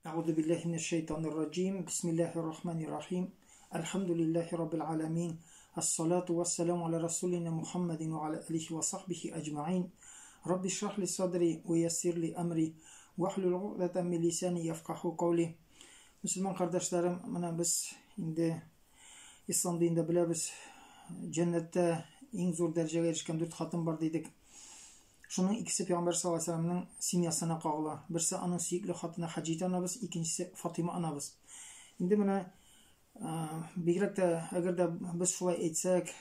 Әгъузу биллаһи минәш шайтанир раҗим. Бисмиллаһир рахманир рахим. Әлхәмдүлиллаһи раббил аламин. Ассалату вассаламу аля расулина Мухаммадин ва аля алихи ва сахбихи аҗмаин. Рабби шрах ли садри ва яссир ли амри вахлул угдатан мин лисани яфкаху каули. Мөселман кардәшләрем, менә без инде ислам динендә беләбез, җәннәттә иң зур дәрәҗәгә ирешкән дүрт хатын бар дидек. Шуның икесе Пәйгамбәр саллаллаһу алейһи вәсәлләмнең семьясына кагыла. Берсе аның сөекле хатыны Хаҗиҗә анабыз, икенчесе Фатыйма анабыз. Инде менә бигрәк тә әгәр дә без шулай әйтсәк,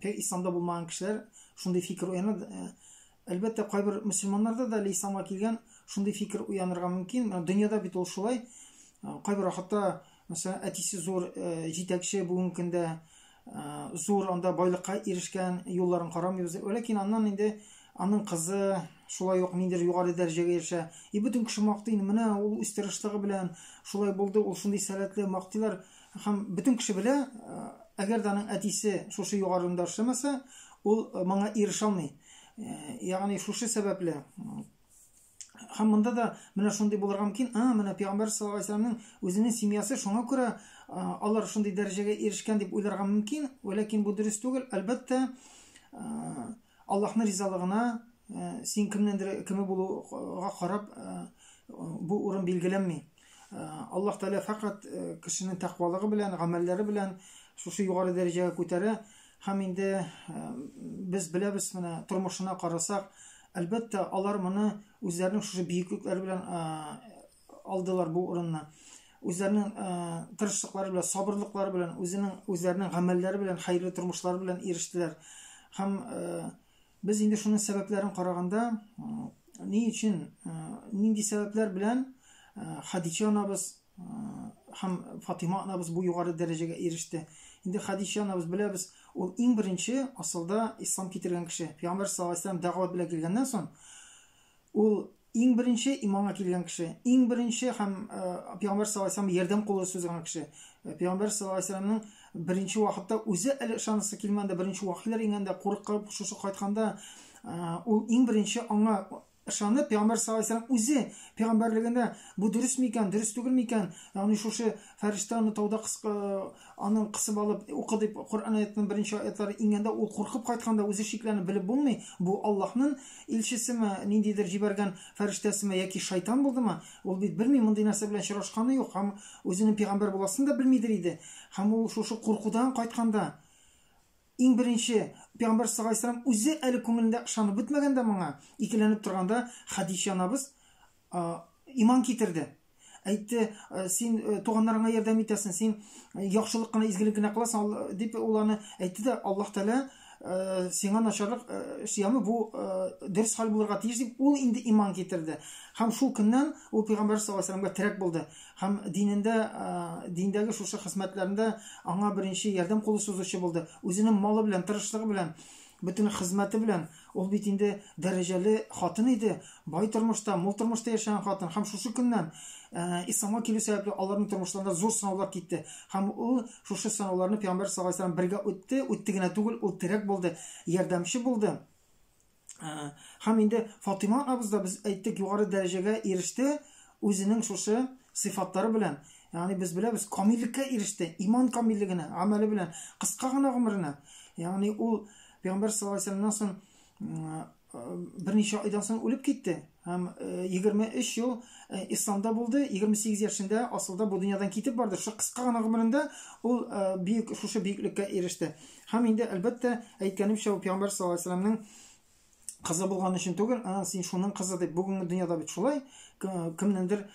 исламда булмаган кешеләр шундый фикер уяна. Әлбәттә, кайбер мөселманнарда да әле исламга килгән шундый фикер уянырга мөмкин. Менә дөньяда бит ул шулай. Кайбер вакытта, мәсәлән, әтисе зур җитәкче бүгенге көндә зур анда байлыкка ирешкән, юлларын карамыйбыз. Ләкин аннан инде аның кызы шулай ук ниндидер югары дәрәҗәгә ирешә. И бөтен кеше мактый инде, менә ул үз тырышлыгы белән шулай булды, ул шундый сәләтле, мактыйлар. Һәм бөтен кеше белә, әгәр дә аның әтисе шушы югарында эшләмәсә, ул моңа ирешә алмый. Ягъни шушы сәбәпле Һәм монда да менә шундый булырга мөмкин, а, менә Пәйгамбәр саллаллаһу алейһи вәсәлләмнең үзенең семьясы, шуңа күрә алар шундый дәрәҗәгә ирешкән дип уйларга мөмкин, ләкин бу дөрес түгел. Әлбәттә, Аллаһның ризалыгына син кемнәндер кеме булуга карап бу урын билгеләнми. Аллаһ Тәгалә фәкать кешенең тәкъвалыгы белән, гамәлләре белән шушы югары дәрәҗәгә күтәрә. Һәм инде без беләбез, менә тормышына карасак, әлбәттә, алар моны үзләренең шушы бөеклекләре белән алдылар бу урынны. Үзләренең тырышлыклары белән, сабырлыклары белән, үзенең үзләренең гамәлләре белән, хәерле тормышлары белән ирештеләр. Һәм без инде шуның сәбәпләрен караганда, ни өчен, нинди сәбәпләр белән Хадичә анабыз һәм Фатима анабыз бу югары дәрәҗәгә иреште. Инде Хадичә анабыз беләбез, ул иң беренче асылда ислам китергән кеше. Пәйгамбәр саллаллаһу алейһи вәсәлләм дәгъват белән килгәннән соң, ул иң беренче иманга килгән кеше, иң беренче һәм Пәйгамбәр саллаллаһу алейһи вәсәлләм ярдәм кулы сузган кеше. Пәйгамбәр саллаллаһу алейһи вәсәлләмнең беренче вакытта үзе әле ышанасы килмәгәндә, беренче вахиләр иңгәндә, куркып шушы кайтканда, ул иң беренче аңа ышанып, Пәйгамбәр саллаллаһу алейһи вәсәлләм үзе пәйгамбәрлегендә бу дөрес микән, дөрес түгел микән, ягъни шушы фәрештә аны тауда кыска, аны кысып алып укы дип Коръән аятының беренче аятлары иңгәндә, ул куркып кайтканда үзе шикләнеп белеп булмый, бу Аллаһның илчесеме, ниндидер җибәргән фәрештәсеме яки шайтан булдымы, ул бит белми, мондый нәрсә белән очрашканы юк һәм үзенең пәйгамбәр буласын да белмидер иде. Һәм ул шушы куркудан кайтканда иң беренче Пәйгамбәр саллаллаһу алейһи вәсәлләм үзе әле күңелендә ышанып бетмәгәндә моңа, икеләнеп торганда Хәдичә анабыз иман китерде. Әйтте, син туганнарыңа ярдәм итәсең, син яхшылык кына, изгелек кенә кыласың, дип ул аны әйтте дә, Аллаһ Тәгалә сиңа начарлык эшләме, бу дөрес хәл булырга тиеш дип, ул инде иман китерде. Һәм шул көннән ул Пәйгамбәр саллаллаһу алейһи вәсәлләмгә терәк булды. Һәм динендә, диндәге шушы хезмәтләрендә аңа беренче ярдәм кулы сузучы булды. Үзенең малы белән, тырышлыгы белән, бөтен хезмәте белән. Ул бит инде дәрәҗәле хатын иде, бай тормышта, мул тормышта яшәгән хатын. Һәм шушы көннән исламга килү сәбәпле аларның тормышларында зур сынаулар китте. Һәм ул шушы сынауларны Пәйгамбәр саллаллаһу алейһи вәсәлләм бергә үтте, үтте генә түгел, ул терәк булды, ярдәмче булды. Һәм инде Фатыйма анабыз да, без әйттек, югары дәрәҗәгә иреште үзенең шушы сыйфатлары белән. Ягъни без беләбез, камиллеккә иреште, иман камиллегенә, гамәле белән, кыска гына гомеренә. Ягъни ул Пәйгамбәр саллаллаһу алейһи вәсәлләмнән соң берничә айдан соң үлеп китте. Һәм 23 ел исламда булды, 28 яшендә асылда бу дөньядан китеп барды. Шушы кыска гына гомерендә ул бөек шушы бөеклеккә иреште. Һәм инде, әлбәттә, әйткәнемчә, ул Пәйгамбәр саллаллаһу алейһи вәсәлләмнең кызы булган өчен түгел, а син шуның кызы дип, бүгенге дөньяда бит шулай, кемнеңдер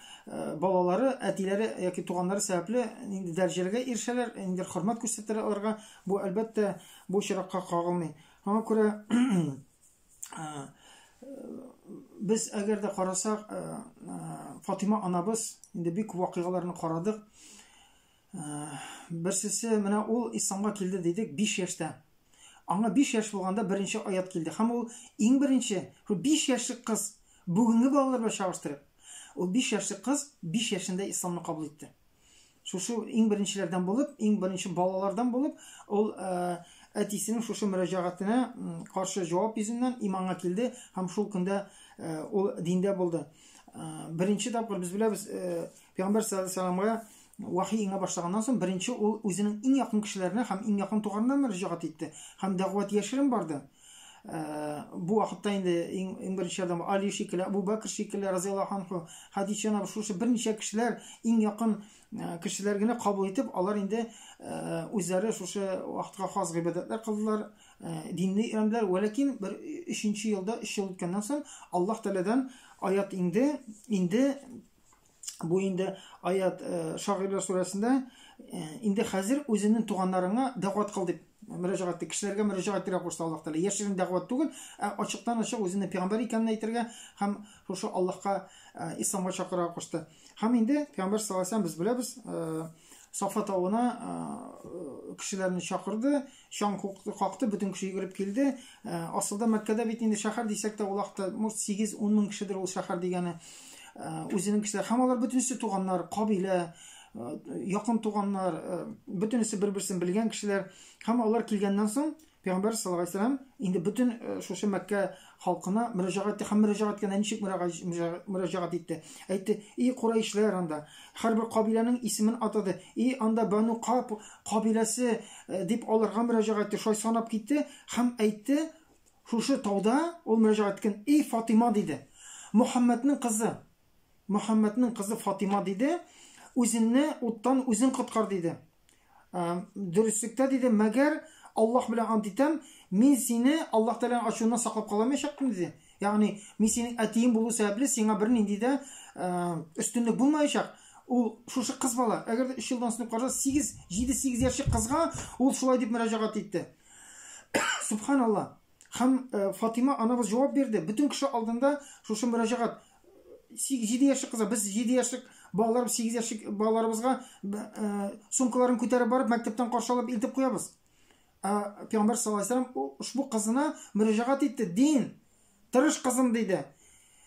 балалары, әтиләре яки туганнары сәбәпле нинди дәрәҗәләргә ирешәләр, ниндидер хөрмәт күрсәтәләр аларга. Бу, әлбәттә, бу очракка кагылмый. Аңа күрә без әгәр дә карасак, Фатима анабыз, инде бик күп вакыйгаларны карадык. Берсесе менә ул исламга килде дидек 5 яшьтә. Аңа 5 яшь булганда беренче аят килде. Һәм ул иң беренче, шул 5 яшьлек кыз, бүгенге балалар белән чагыштырып, ул 5 яшьлек кыз 5 яшендә исламны кабул итте. Шушы иң беренчеләрдән булып, иң беренче балалардан булып, ул әтисенең шушы мөрәҗәгатенә каршы җавап йөзеннән иманга килде һәм шул көндә ул диндә булды. Беренче тапкыр без беләбез, Пәйгамбәр саллаллаһу алейһи вәсәлләмгә вахи иңә башлаганнан соң беренче ул үзенең иң якын кешеләренә һәм иң якын туганнарына мөрәҗәгать итте һәм дәгъват яшерен барды. Бу вакытта инде иң, иң беренче ярдәм Али шикелле, Абу Бәкр шикелле разияллаһу анху, Хадичә анабыз, шушы берничә кешеләр иң якын кешеләр генә кабул итеп, алар инде үзләре шушы вакытка хас гыйбадәтләр кылдылар, динне өйрәнделәр. Вәләкин бер өченче елда, өч ел үткәннән соң Аллаһ Тәгаләдән аят инде, инде бу инде аят Шагыйрьләр сүрәсендә инде хәзер үзеңнең туганнарыңа дәгъват кыл дип мөрәҗәгать итте. Кешеләргә мөрәҗәгать итәргә кушты Аллаһ Тәгалә. Яшерен дәгъват түгел, ә ачыктан-ачык үзенең пәйгамбәр икәнен әйтергә һәм шушы Аллаһка исламга чакырырга кушты. Һәм инде пәйгамбәр саллаллаһу алейһи без беләбез, Сафа тавына кешеләрне чакырды, чаң какты, бөтен кеше йөгереп килде. Асылда Мәккәдә бит инде шәһәр дисәк тә, ул вакытта, может, 8-10 мең кешедер ул шәһәр дигәне. Үзенең кешеләр һәм алар бөтенесе туганнар, кабилә, якын туганнар, бөтенесе бер-берсен белгән кешеләр. Һәм алар килгәннән соң Пәйгамбәр саллаллаһу алейһи вәсәлләм инде бөтен шушы Мәккә халкына мөрәҗәгать итте һәм мөрәҗәгать иткәндә ничек мөрәҗәгать итте? Әйтте: "И курайшлар анда, һәрбер кабиләнең исемен атады. И анда Бану Каб кабиләсе дип аларга мөрәҗәгать итте." Шулай санап китте һәм әйтте: "Шушы тауда ул мөрәҗәгать иткән, и Фатима диде. Мөхәммәднең кызы. Мөхәммәднең кызы Фатима диде, үзеңне уттан үзең коткар диде. Дөреслектә, диде, мәгәр Аллаһ белән ант итәм, мин сине Аллаһ Тәгаләнең ачуыннан саклап кала алмаячакмын, диде. Ягъни, мин синең әтиең булу сәбәпле сиңа бернинди дә өстенлек булмаячак. Ул шушы кыз бала, әгәр дә 3 елдан соң караса, 8, 7, 8 яшьлек кызга ул шулай дип мөрәҗәгать итте. Субханалла. Һәм Фатима анабыз җавап бирде. Бөтен кеше алдында шушы мөрәҗәгать. 7 яшьлек кызга, без 7 яшьлек балалар, 8 яшьлек балаларыбызга сумкаларын күтәреп барып, мәктәптән каршы алып илтеп куябыз. Ә Пәйгамбәр саллаллаһу алейһи вәсәлләм ошбу кызына мөрәҗәгать итте. Дин, тырыш кызым, диде.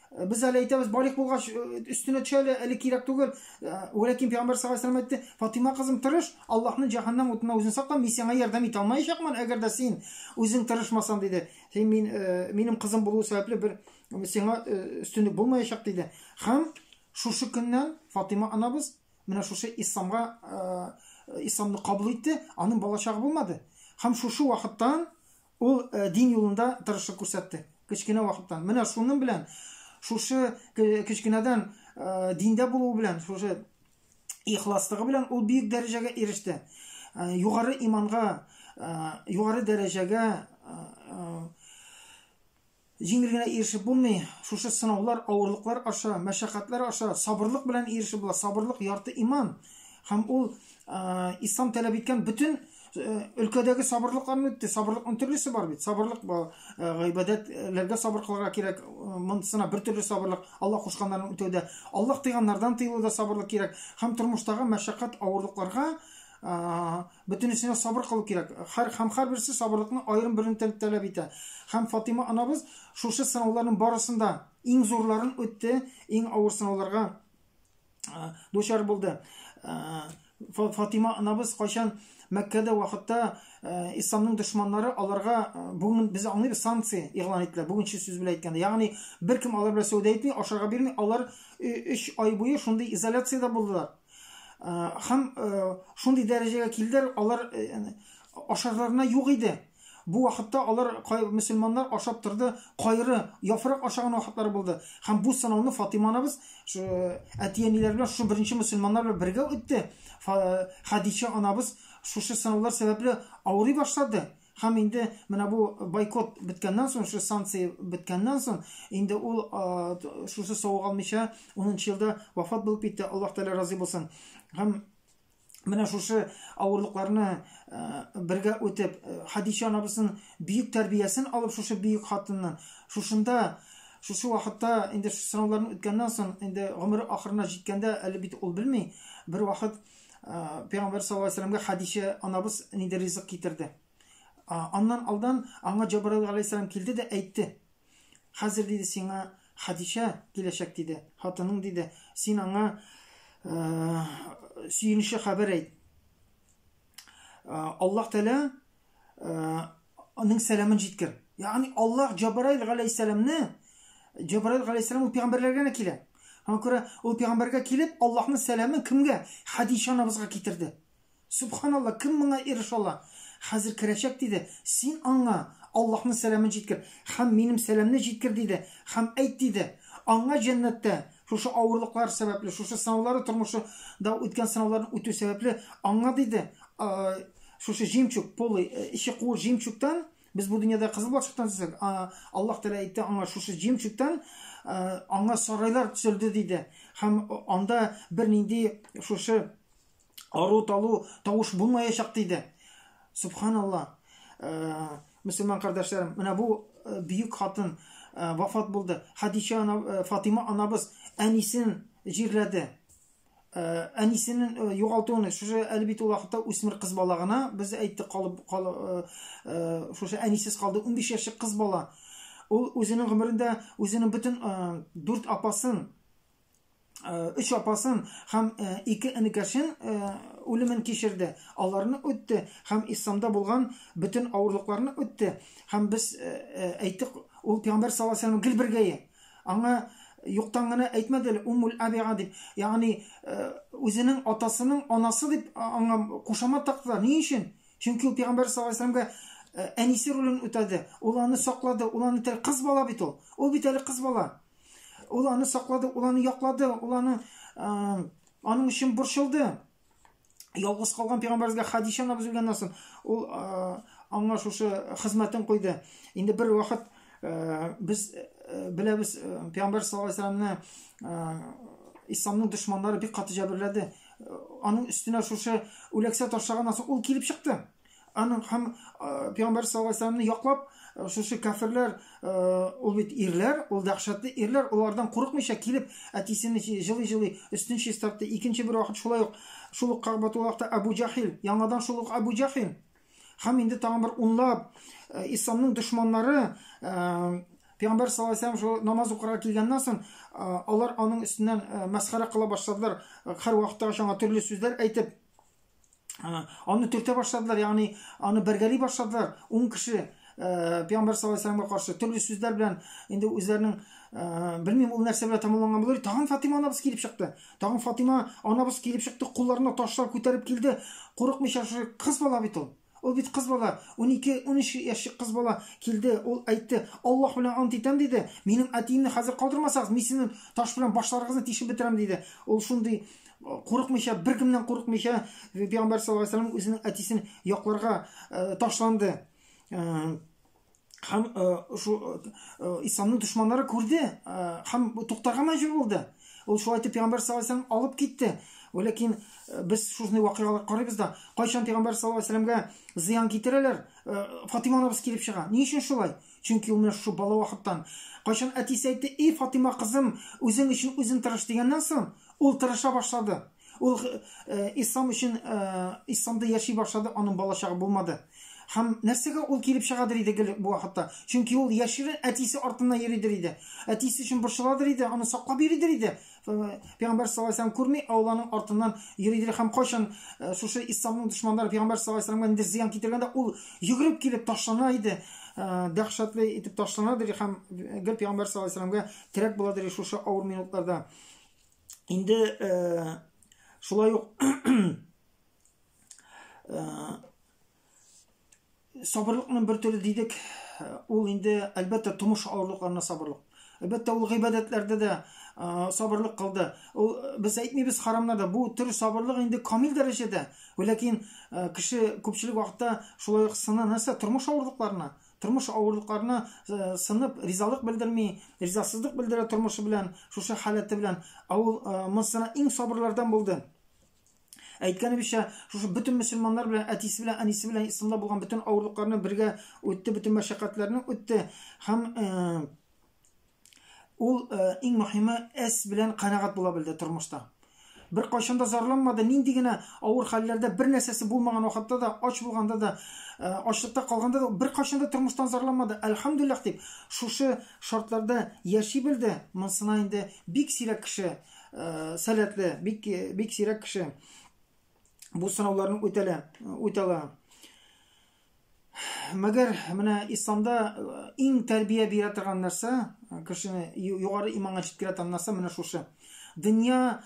Без әле әйтәбез, балигъ булгач, өстенә төшә әле, әле кирәк түгел. Вәләкин Пәйгамбәр саллаллаһу алейһи вәсәлләм әйтте, Фатима кызым, тырыш, Аллаһның җәһәннәм утына үзен сакла, мин сиңа ярдәм итә алмаячакмын, әгәр дә син үзең тырышмасаң, диде. Син мин, минем кызым булу сәбәпле бер сиңа өстенлек булмаячак, диде. Һәм шушы көннән Фатима анабыз менә шушы исламга, исламны кабул итте, аның балачагы булмады. Һәм шушы вакыттан Ул дин юлында тырышлык күрсәтте. Кечкенә вакыттан. Менә шуның белән, шушы кечкенәдән диндә булуы белән, шушы ихласлыгы белән ул бөек дәрәҗәгә иреште. Югары иманга, югары дәрәҗәгә җиңел генә ирешеп булмый. Шушы сынаулар, авырлыклар аша, мәшәкатьләр аша сабырлык белән ирешеп була. Сабырлык ярты иман. Һәм ул ислам таләп иткән бөтен өлкәдәге сабырлыкларны үтте. Сабырлыкның төрлесе бар бит. Сабырлык гыйбадәтләргә сабыр кылырга кирәк. Монысына бер төрле сабырлык, Аллаһ кушканнарын үтәүдә, Аллаһ тыйганнардан тыелуда сабырлык кирәк. Һәм тормыштагы мәшәкать, авырлыкларга Бөтенесенә сабыр кылу кирәк. Һәр һәм һәрберсе сабырлыкны аерым берен таләп итә. Һәм Фатыйма анабыз шушы сынауларның барысын да, иң зурларын үтте, иң авыр сынауларга дучар булды. Фатыйма анабыз кайчан Мәккәдә вакытта исламның дошманнары аларга бүген без аңлыйбыз санкция игълан иттеләр. Бүгенче сүз белән әйткәндә, ягъни беркем алар белән сәүдә итми, ашарга бирми, алар 3 ай буе шундый изоляциядә булдылар. Һәм шундый дәрәҗәгә килделәр, алар ашарларына юк иде. Бу вакытта алар мөселманнар ашап торды, кайры, яфрак ашаган вакытлары булды. Һәм бу сынауны Фатыйма анабыз әти-әниләре белән шушы беренче мөселманнар белән бергә үтте. Хәдичә анабыз шушы сынаулар сәбәпле авырый башлады. Һәм инде менә бу бойкот беткәннән соң, шушы санкция беткәннән соң, инде ул шушы савыга алмыйча 10 елда вафат булып китте. Аллаһ Тәгалә разый булсын. Һәм менә шушы авырлыкларны бергә үтеп, Хәдичә анабызның бөек тәрбиясен алып, шушы бөек хатыннан, шушында шушы вакытта инде шушы сынауларны үткәннән соң, инде гомере ахырына җиткәндә, әле бит ул белми, бер вакыт Пәйгамбәр саллаллаһу алейһи вәсәлләмгә Хәдичә анабыз нидер ризык китерде. Аннан алдан аңа Җабраил галәйһиссәлам килде дә әйтте. Хәзер диде сиңа Хәдичә киләчәк диде. Хатының диде. Син аңа сөенечле хәбәр әйт. Аллаһ Тәгалә аның сәламен җиткер. Ягъни Аллаһ Җабраил галәйһиссәламне Җабраил галәйһиссәлам ул пәйгамбәрләргә генә килә. Шуңа күрә ул пәйгамбәргә килеп, Аллаһның сәламен кемгә? Хәдичә анабызга китерде. Субханалла, кем моңа ирешә ала? Хәзер керәчәк, диде. Син аңа Аллаһның сәламен җиткер һәм минем сәламне җиткер, диде. Һәм әйт, диде. Аңа җәннәттә шушы авырлыклар сәбәпле, шушы сынаулары тормышында үткән сынауларны үтү сәбәпле, аңа, диде, шушы жемчуг, полый, эче куыш жемчугтан, без бу дөньяда кызыл балчыктан төзек, Аллаһ Тәгалә әйтте аңа шушы жемчугтан аңа сарайлар төзелде, диде. Һәм анда бернинди шушы ару-талу тавыш булмаячак, диде. Субханалла. Мөселман кардәшләрем, менә бу бөек хатын вафат булды. Хадичә ана, Фатима анабыз әнисен җирләде. Әнисенең югалтуын, шушы әле бит ул вакытта үсмер кыз бала гына, без әйттек, калып, калып, шушы әнисез калды, 15 яшьлек кыз бала. Ул үзенең гомерендә үзенең бөтен дүрт апасын, өч апасын һәм ике энекәшен үлемен кичерде. Аларны үтте һәм исламда булган бөтен авырлыкларны үтте. Һәм без әйттек, ул пәйгамбәр саллаллаһу алейһи вәсәлләм гел бергә. Аңа юктан гына әйтмәде әле Уммул Абига дип. Ягъни үзенең атасының анасы дип аңа кушамат тактылар. Ни өчен? Чөнки ул пәйгамбәр саллаллаһу алейһи вәсәлләмгә әнисе ролен үтәде. Ул аны саклады, ул аны кыз бала бит ул. Ул бит әле кыз бала. Ул аны саклады, ул аны яклады, ул аны аның өчен борчылды. Ялгыз калган пәйгамбәребезгә Хадичә анабыз үлгәннән соң, ул аңа шушы хезмәтен куйды. Инде бер вакыт без беләбез, пәйгамбәр саллаллаһу алейһи вәсәлләмне исламның дошманнары бик каты җәберләде. Аның өстенә шушы үләксә ташлаганнан соң ул килеп чыкты. Аның һәм пәйгамбәр саллаллаһу алейһи вәсәлләмне яклап, шушы кафирләр, ул бит ирләр, ул дәһшәтле ирләр, улардан курыкмыйча килеп, әтисен җылый-җылый өстен чистартты. Икенче бер вакыт шулай ук шул ук Кәгъбәтуллаһта Әбу Җахил, яңадан шул ук Әбу Җахил. Һәм инде тагын бер унлап исламның дошманнары Пәйгамбәр саллаллаһу алейһи вәсәлләм шул намаз укырга килгәннән соң, алар аның өстеннән мәсхәрә кыла башладылар. Һәр вакыттагыча аңа төрле сүзләр әйтеп, аны төртә башладылар, ягъни аны бәргәли башладылар. Ун кеше Пәйгамбәр саллаллаһу алейһи вәсәлләмгә каршы төрле сүзләр белән инде үзләренең белмим ул нәрсә белән тәмамланган булыр. Тагын Фатима анабыз килеп чыкты. Тагын Фатима анабыз килеп чыкты, кулларына ташлар күтәреп килде. Курыкмыйча шушы кыз бала бит ул. Ул бит кыз бала, 12-13 яшьлек кыз бала килде, ул әйтте, Аллаһ белән ант итәм, диде, минем әтиемне хәзер калдырмасагыз, мин сезнең таш белән башларыгызны тишеп бетерәм, диде. Ул шундый курыкмыйча, беркемнән курыкмыйча, Пәйгамбәр саллаллаһу алейһи вәсәлләм үзенең әтисен якларга ташланды. Һәм шу исламның дошманнары күрде һәм туктарга мәҗбүр булды. Ул шулай итеп Пәйгамбәр саллаллаһу алейһи вәсәлләм алып китте. Ләкин без шушындый вакыйгалар карыйбыз да, кайчан Пәйгамбәр саллаллаһу алейһи вәсәлләмгә зыян китерәләр, Фатима анабыз килеп чыга. Ни өчен шулай? Чөнки ул менә шушы бала вакыттан. Кайчан әтисе әйтте, "Эй, Фатима кызым, үзең өчен үзең тырыш" дигәннән соң, ул тырыша башлады. Ул ислам өчен исламда яши башлады, аның балачагы булмады. Һәм нәрсәгә ул килеп чыгадыр иде гел бу вакытта? Чөнки ул яшерен әтисе артыннан йөридер иде. Әтисе өчен борчыладыр иде, аны саклап йөридер иде. Пәйгамбәр саллаллаһу алейһи вәсәлләм күрми, ә ул аның артыннан йөридер һәм кайчан шушы исламның дошманнары Пәйгамбәр саллаллаһу алейһи вәсәлләмгә ниндидер зыян китергәндә, ул йөгереп килеп ташлана иде, дәһшәтле итеп ташланадыр һәм гел Пәйгамбәр саллаллаһу алейһи вәсәлләмгә терәк буладыр шушы авыр минутларда. Инде шулай ук сабырлыкның бер төре дидек, ул инде әлбәттә тормыш авырлыкларына сабырлык. Әлбәттә ул гыйбадәтләрдә дә сабырлык кылды. Ул без әйтмибез харамнарда. Бу төр сабырлык инде камил дәрәҗәдә. Ләкин кеше күпчелек вакытта шулай ук сына нәрсә тормыш авырлыкларына. Тормыш авырлыкларына сынып, ризалык белдерми, ризасызлык белдерә тормышы белән, шушы халәте белән. Ә ул монысына иң сабырлардан булды. Әйткәнебезчә, шушы бөтен мөселманнар белән, әтисе белән, әнисе белән исламда булган бөтен авырлыкларны бергә үтте, бөтен мәшәкатьләрне үтте. Һәм ул иң мөһиме әс белән канәгать була белде тормышта. Бер кайчан да зарланмады, нинди генә авыр хәлләрдә бер нәрсәсе булмаган вакытта да, ач булганда да, ачлыкта калганда да бер кайчан да тормыштан зарланмады. Әлхәмдүлилләһ дип, шушы шартларда яши белде. Монсына инде бик сирәк кеше сәләтле, бик бик сирәк кеше бу сынауларны үтәлә, үтә ала. Мәгәр менә исламда иң тәрбия бирә торган нәрсә, кешене югары иманга җиткерә торган нәрсә менә шушы. Дөнья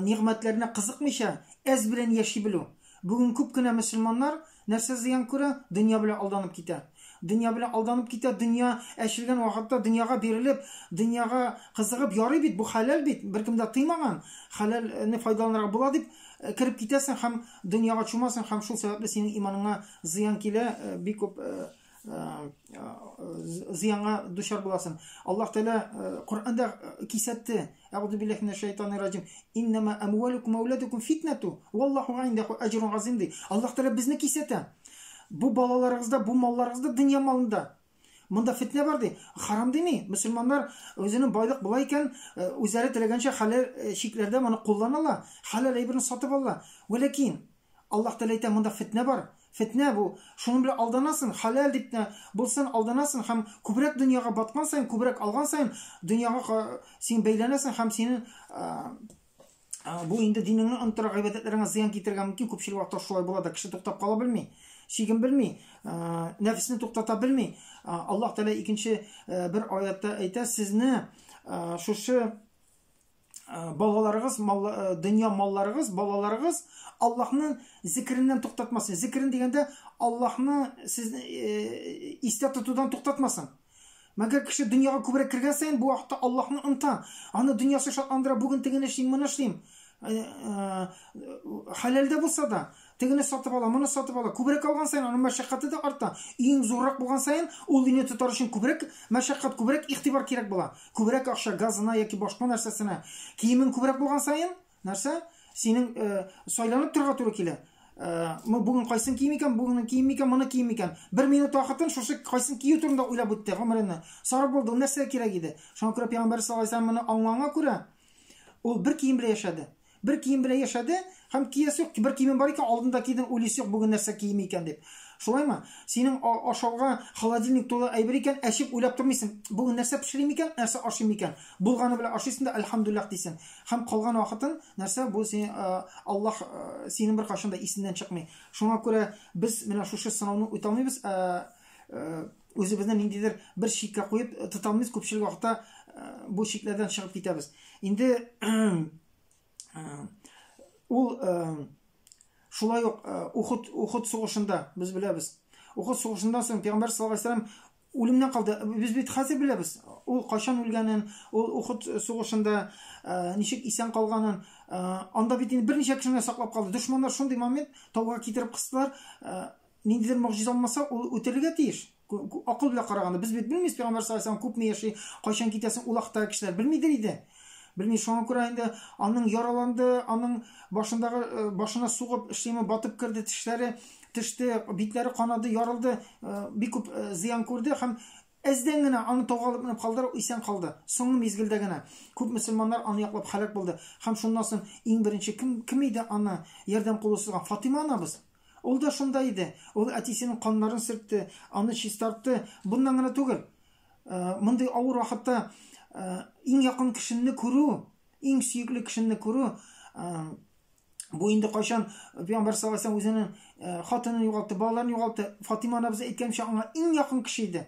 нигъмәтләренә кызыкмыйча, әз белән яши белү. Бүген күп кенә мөселманнар нәрсә зыян күрә? Дөнья белән алданып китә. Дөнья белән алданып китә, дөнья әчелгән вакытта дөньяга бирелеп, дөньяга кызыгып, ярый бит, бу хәләл бит, беркем дә тыймаган, хәләлне файдаланырга була дип кереп китәсең һәм дөньяга чумасың һәм шул сәбәпле синең иманыңа зыян килә, бик күп зыянга дучар буласың. Аллаһ Тәгалә Коръәндә кисәтте. Әгъузу биллаһи минәш шайтанир раҗим. Иннама амвалукум ва ауладукум фитнату. Валлаху индаху аҗрун азим ди. Аллаһ Тәгалә безне кисәтә. Бу балаларыгызда, бу малларыгызда, дөнья малында монда фитнә бар ди. Харам дими. Мөселманнар үзенең байлык була икән, үзләре теләгәнчә хәләл чикләрдә моны куллана ала, хәләл әйберне сатып ала. Вәләкин Аллаһ Тәгалә әйтә, монда фитнә бар. Фитнә бу. Шуның белән алданасың, хәләл дип тә булсын, алданасың һәм күбрәк дөньяга баткан саен, күбрәк алган саен дөньяга син бәйләнәсең һәм синең бу инде динеңне онытырга, гыйбадәтләреңә зыян китерергә мөмкин. Күпчелек вакытта шулай була да, кеше туктап кала белми, чиген белми, нәфесне туктата белми. Аллаһ Тәгалә икенче бер аятта әйтә, сезне шушы балаларыгыз, мал, дөнья малларыгыз, балаларыгыз Аллаһның зикереннән туктатмасын. Зикерен дигәндә Аллаһны сезне истә тотудан туктатмасын. Мәгәр кеше дөньяга күбрәк кергән саен бу вакытта Аллаһны оныта. Аны дөньясы шатландыра, бүген тегене эшлим, моны эшлим. Хәләлдә булса да, тегене сатып ала, моны сатып ала. Күбрәк алган саен аның мәшәкате дә арта. Өең зуррак булган саен, ул өйне тотар өчен күбрәк мәшәкать, күбрәк игътибар кирәк була. Күбрәк акча газына яки башка нәрсәсенә. Киемең күбрәк булган саен, нәрсә? Синең сайланып торырга туры килә. Бүген кайсын кием икән, бүген кием икән, моны кием икән. Бер минут вакытын шушы кайсын кию турында уйлап үтте гомереңне. Сарыф булды, ул нәрсәгә кирәк иде? Шуңа күрә Пәйгамбәр саллаллаһу алейһи ва сәлләм моны аңлаганга күрә, ул бер кием белән яшәде. Бер кием белән яшәде һәм киясе юк, бер киемем бар икән, алдында кидең, уйлыйсы юк, бүген нәрсә кием икән дип. Шулаймы? Синең ашауга холодильник тулы әйбер икән, әчеп уйлап тормыйсың. Бүген нәрсә пешерим икән, нәрсә ашыйм икән? Булганы белән ашыйсың да, әлхәмдүлилләһ дисең. Һәм калган вакытын нәрсә, бу син Аллаһ синең беркайчан да исеннән чыкмый. Шуңа күрә без менә шушы сынауны үтә алмыйбыз, үзебезне ниндидер бер чиккә куеп тота алмыйбыз, күпчелек вакытта бу чикләрдән чыгып китәбез. Инде ул шулай ук Ухуд Ухуд сугышында без беләбез. Ухуд сугышыннан соң Пәйгамбәр саллаллаһу алейһи вәсәлләм үлемнән калды. Без бит хәзер беләбез. Ул кайчан үлгәнен, ул Ухуд сугышында ничек исән калганын. Анда бит инде берничә кешене саклап калды. Дошманнар шундый момент тауга китереп кыстылар. Ниндидер могҗиза булмаса, ул үтерергә тиеш. Акыл белән караганда, без бит белмибез, Пәйгамбәр саллаллаһу алейһи ва сәлләм күпме яши, кайчан китәсен ул вакыттагы кешеләр белмидер иде. Белми, шуңа күрә инде аның яраланды, аның башындагы э, башына сугып шлемы батып керде, тешләре төште, битләре канады, ярылды, э, бик күп э, зыян күрде һәм әздән генә аны тауга алып менеп калдылар, исән калды. Соңгы мизгелдә генә күп мөселманнар аны яклап һәлак булды. Һәм шуннан соң иң беренче кем кем иде аны ярдәм кулы сузган? Фатыйма анабыз. Ул да шунда иде. Ул әтисенең каннарын сөртте, аны чистартты. Буннан гына түгел, мондый авыр вакытта иң якын кешеңне күрү, иң сөекле кешеңне күрү, бу инде кайчан Пәйгамбәр саллаллаһу алейһи үзенең хатынын югалтты, балаларын югалтты. Фатима анабыз әйткәнчә, аңа иң якын кеше иде.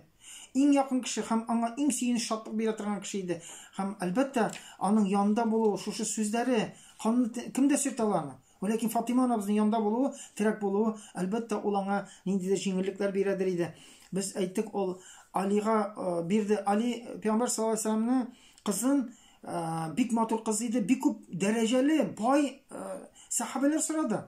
Иң якын кеше һәм аңа иң сөенеч, шатлык бирә торган кеше иде. Һәм әлбәттә, аның янында булуы, шушы сүзләре, канны кем дә сөртә ала аны. Ләкин Фатыйма анабызның янында булуы, терәк булуы, әлбәттә, ул аңа ниндидер җиңеллекләр бирәдер иде. Без әйттек, ул Алига э, бирде. Али пәйгамбәр саллаллаһу алейһи вәсәлләмнең кызын э, бик матур кыз иде, бик күп дәрәҗәле, бай э, сәхабәләр сорады.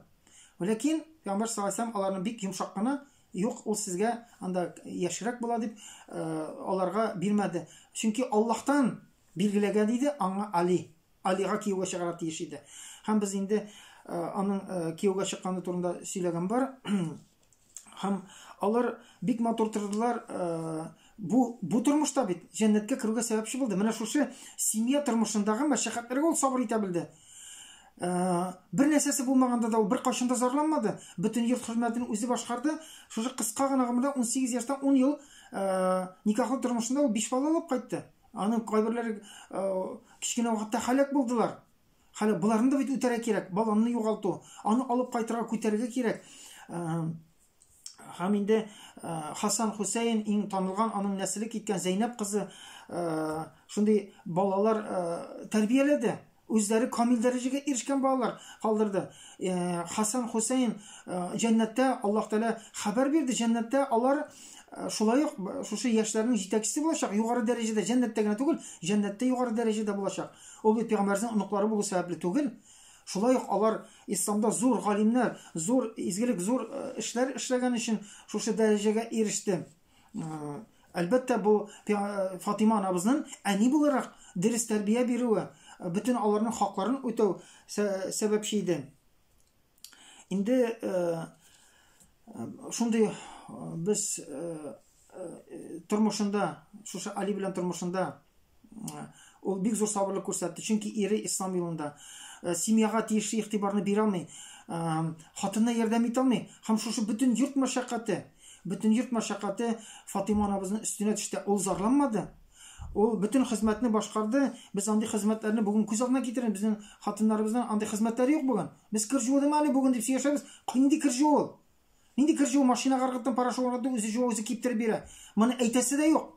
Ләкин пәйгамбәр саллаллаһу алейһи вәсәлләм аларны бик йомшак кына, юк, ул сезгә анда яшьрәк була дип, аларга бирмәде. Чөнки Аллаһтан билгеләгән иде аңа Али. Алига кияүгә чыгарга тиеш иде. Һәм без инде аның кияүгә чыкканы турында сөйләгән бар. Һәм алар бик матур тордылар. Бу бу тормышта бит җәннәткә керүгә сәбәпче булды. Менә шушы семья тормышындагы мәшәкатьләргә ул сабыр итә белде. Бер нәрсәсе булмаганда да ул беркайчан да зарланмады. Бөтен йорт хезмәтен үзе башкарды. Шушы кыска гына гомердә 18 яшьтән 10 ел никахлы тормышында ул 5 бала алып кайтты. Аның кайберләре кечкенә вакытта һәлак булдылар. Хәле боларны да бит үтәргә кирәк, баланы югалту, аны алып кайтырга, күтәрергә кирәк. Һәм инде Хасан Хусейн иң танылган, аның нәселе киткән Зәйнәп кызы шундый балалар тәрбияләде. Үзләре камил дәрәҗәгә ирешкән балалар калдырды. Хасан, Хусейн җәннәттә, Аллаһ Тәгалә хәбәр бирде, җәннәттә алар шулай ук шушы яшьләрнең җитәкчесе булачак, югары дәрәҗәдә, җәннәттә генә түгел, җәннәттә югары дәрәҗәдә булачак. Ул бит пәйгамбәрнең оныклары булу сәбәпле түгел. Шулай ук алар исламда зур галимнәр, зур изгелек, зур эшләр эшләгән өчен шушы дәрәҗәгә иреште. Әлбәттә, бу Фатима анабызның әни буларак дөрес тәрбия бирүе, бөтен аларның хакларын үтәү сәбәпче иде. Инде шундый без тормышында, шушы Али белән тормышында ул бик зур сабырлык күрсәтте, чөнки ире ислам юлында. Семьяга тиешле игътибарны бирә алмый, хатынына ярдәм итә алмый. Һәм шушы бөтен йорт мәшәкате, бөтен йорт мәшәкате Фатыйма анабызның өстенә төште. Ул зарланмады. Ул бөтен хезмәтне башкарды. Без андый хезмәтләрне бүген күз алдына китерәбез. Безнең хатыннарыбызның андый хезмәтләре юк бүген. Без кер җудым әле бүген дип сөйләшәбез. Нинди кер җуу ул? Нинди кер җуу? Машинага ыргыттым, порошок ыргыттым, үзе җуа, үзе киптереп бирә. Моны әйтәсе дә юк.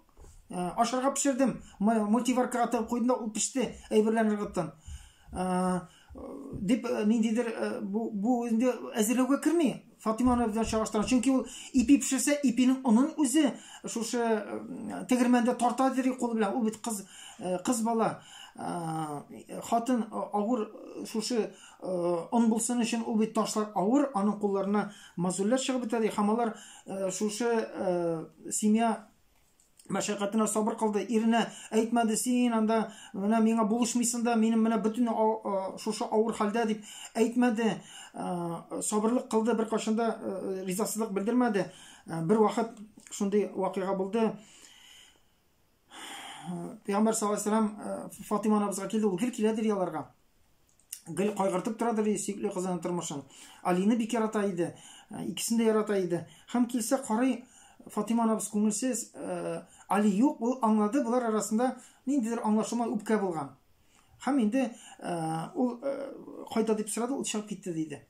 Ашарга пешердем, мультиваркага тыгып куйдым да, ул пеште, әйберләрне ыргыттым. Дип ниндидер бу инде әзерләүгә керми. Фатиманы белән чагыштырам. Чөнки ул ипи пешерсә, ипинең онын үзе шушы тегермәндә тарта дери кулы белән. Ул бит кыз, кыз бала. Хатын авыр шушы он булсын өчен ул бит ташлар авыр, аның кулларына мозольләр чыгып бетә ди. Һәм алар шушы семья мәшәкатенә сабыр кылды. Иренә әйтмәде, син анда менә миңа булышмыйсың да, минем менә бөтен шушы авыр хәлдә дип әйтмәде. Сабырлык кылды, беркайчан да ризасызлык белдермәде. Бер вакыт шундый вакыйга булды. Пәйгамбәр саллаллаһу алейһи вәсәлләм Фатима анабызга килде, ул гел киләдер яларга. Гел кайгыртып торадыр сөекле кызының тормышын. Алины бик ярата иде, икесен дә ярата иде. Һәм килсә карый, Фатима анабыз күңелсез, Али юк, ул аңлады, болар арасында ниндидер аңлашылмай үпкә булган. Һәм инде ул кайда дип сорады, ул чыгып китте диде.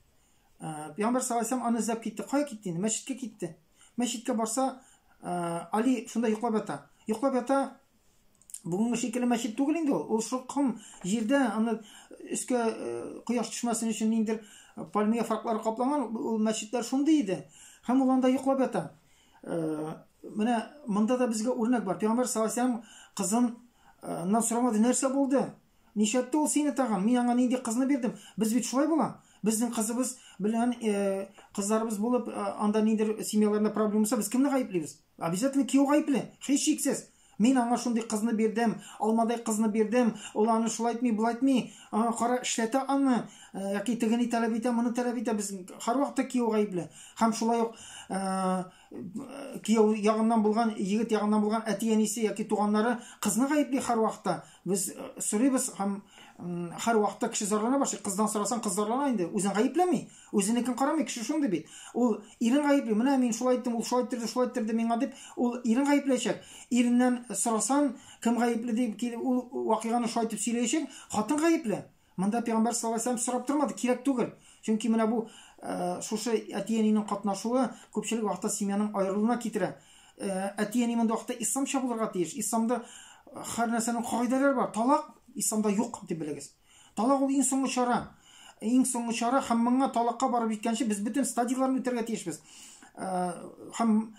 Пәйгамбәр саллаллаһу алейһи вәсәлләм аны эзләп китте. Кая китте инде? Мәчеткә китте. Мәчеткә барса, Али шунда йоклап ята. Йоклап ята. Бүгенге шикелле мәчет түгел инде ул. Ул шул ком җирдә, аны өскә кояш төшмәсен өчен ниндидер пальма яфраклары капланган, ул мәчетләр шундый иде. Һәм ул анда йоклап ята. Менә монда да безгә үрнәк бар. Пәйгамбәр саллаллаһу алейһи вәсәлләм кызыннан сорамады, нәрсә булды? Нишләтте ул сине тагын? Мин аңа нинди кызны бирдем? Без бит шулай була. Безнең кызыбыз белән кызларыбыз булып, анда ниндидер семьяларында проблема булса, без кемне гаеплибез? Обязательно кияү гаепле, һичшиксез. Мин аңа шундый кызны бирдем, алмадай кызны бирдем, ул аны шулай итми, болай итми, аңа кара, эшләтә аны, яки тегене таләп итә, моны таләп итә. Без һәрвакытта кияү гаепле. Һәм шулай ук кияү ягыннан булган, егет ягыннан булган әти-әнисе яки туганнары кызны гаепли һәрвакытта. Без сорыйбыз һәм һәрвакытта кеше зарлана башлый. Кыздан сорасаң, кыз зарлана инде, үзен гаепләми. Үзенекен карамый, кеше шундый бит. Ул ирен гаепли, менә мин шулай иттем, ул шулай иттерде, шулай иттерде миңа дип, ул ирен гаепләячәк. Иреннән сорасан, кем гаепле дип килеп, ул вакыйганы шулай итеп сөйләячәк, хатын гаепле. Монда пәйгамбәр саллаллаһу алейһи вәсәлләм сорап тормады, кирәк түгел. Чөнки менә бу шушы әти-әнинең катнашуы күпчелек вакытта семьяның аерылуына китерә. Әти-әни монда вакытта исламча булырга тиеш. Исламда һәр нәрсәнең кагыйдәләре бар. Талак исламда юк дип белегез. Талак ул иң соңгы чара. Иң соңгы чара һәм моңа талакка барып җиткәнче без бөтен стадияләрне үтәргә тиешбез. Һәм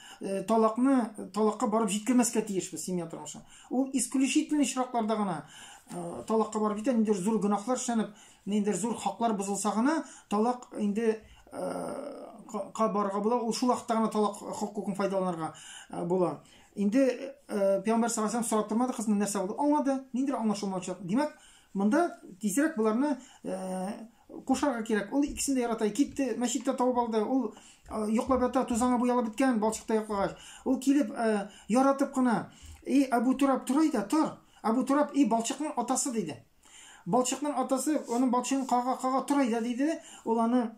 талакны талакка барып җиткермәскә тиешбез семья тормышы. Ул исключительный очракларда гына талакка барып җитә, ниндидер зур гөнаһлар эшләнеп, ниндидер зур хаклар бозылса гына талак инде ка барырга була. Ул шул вакытта гына талак хокукын файдаланырга була. Инде Пәйгамбәр саллаллаһу алейһи вәсәлләм сорап тормады, кызның нәрсә булды? Аңлады, ниндидер аңлашылмаучылык. Димәк, монда тизрәк боларны кушарга кирәк. Ул икесен дә ярата. Китте, мәчеттә табып алды. Ул йоклап ята, тузаңа буялып беткән, балчыкта йоклагач. Ул килеп, яратып кына, "И Әбу Тураб, тор әйдә, тор." Әбу Тураб, "И балчыкның атасы" диде. Балчыкның атасы, аның балчыгын кага-кага, "Тор әйдә" диде. Ул аны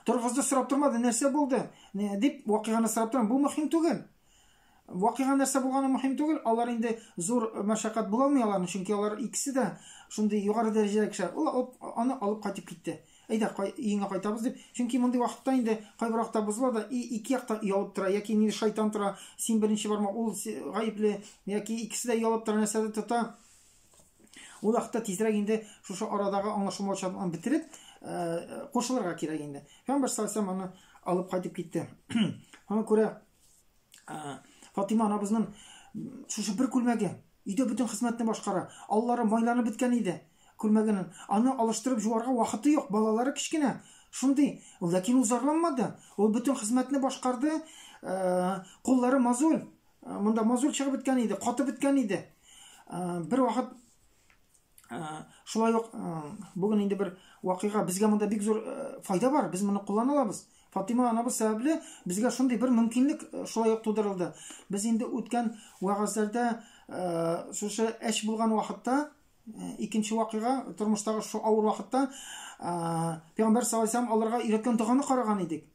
торгызды, сорап тормады, нәрсә булды дип вакыйганы сорап тормады. Бу мөһим түгел. Вакыйга нәрсә булганы мөһим түгел. Алар инде зур мәшәкать була алмый аларның, чөнки алар икесе дә шундый югары дәрәҗәдәге кешеләр. Ул алып, аны алып кайтып китте. Әйдә, өеңә кайтабыз дип. Чөнки мондый вакытта инде кайбер вакытта бозыла да, и ике якта оялып тора, яки инде шайтан тора, син беренче барма, ул гаепле, яки икесе дә оялып тора, нәрсәдер тота. Ул вакытта тизрәк инде шушы арадагы аңлашылмаучылыкны бетереп, кушылырга кирәк инде. Пәйгамбәр саллаллаһу алейһи аны алып кайтып китте. Аңа күрә Фатима анабызның шушы бер күлмәге өйдә бөтен хезмәтне башкара. Аллары майланып беткән иде күлмәгенең. Аны алыштырып жуарга вакыты юк, балалары кечкенә. Шундый. Ләкин ул зарланмады. Ул бөтен хезмәтне башкарды. Куллары мозоль. Монда мозоль чыгып беткән иде, катып беткән иде. Бер вакыт шулай ук бүген инде бер вакыйга безгә монда бик зур файда бар, без моны куллана алабыз. Фатима анабыз сәбәпле безгә шундый бер мөмкинлек шулай ук тудырылды. Без инде үткән вәгазьләрдә шушы әч булган вакытта икенче вакыйга тормыштагы шу авыр вакытта Пәйгамбәр саллаллаһу алейһи аларга өйрәткән доганы караган идек.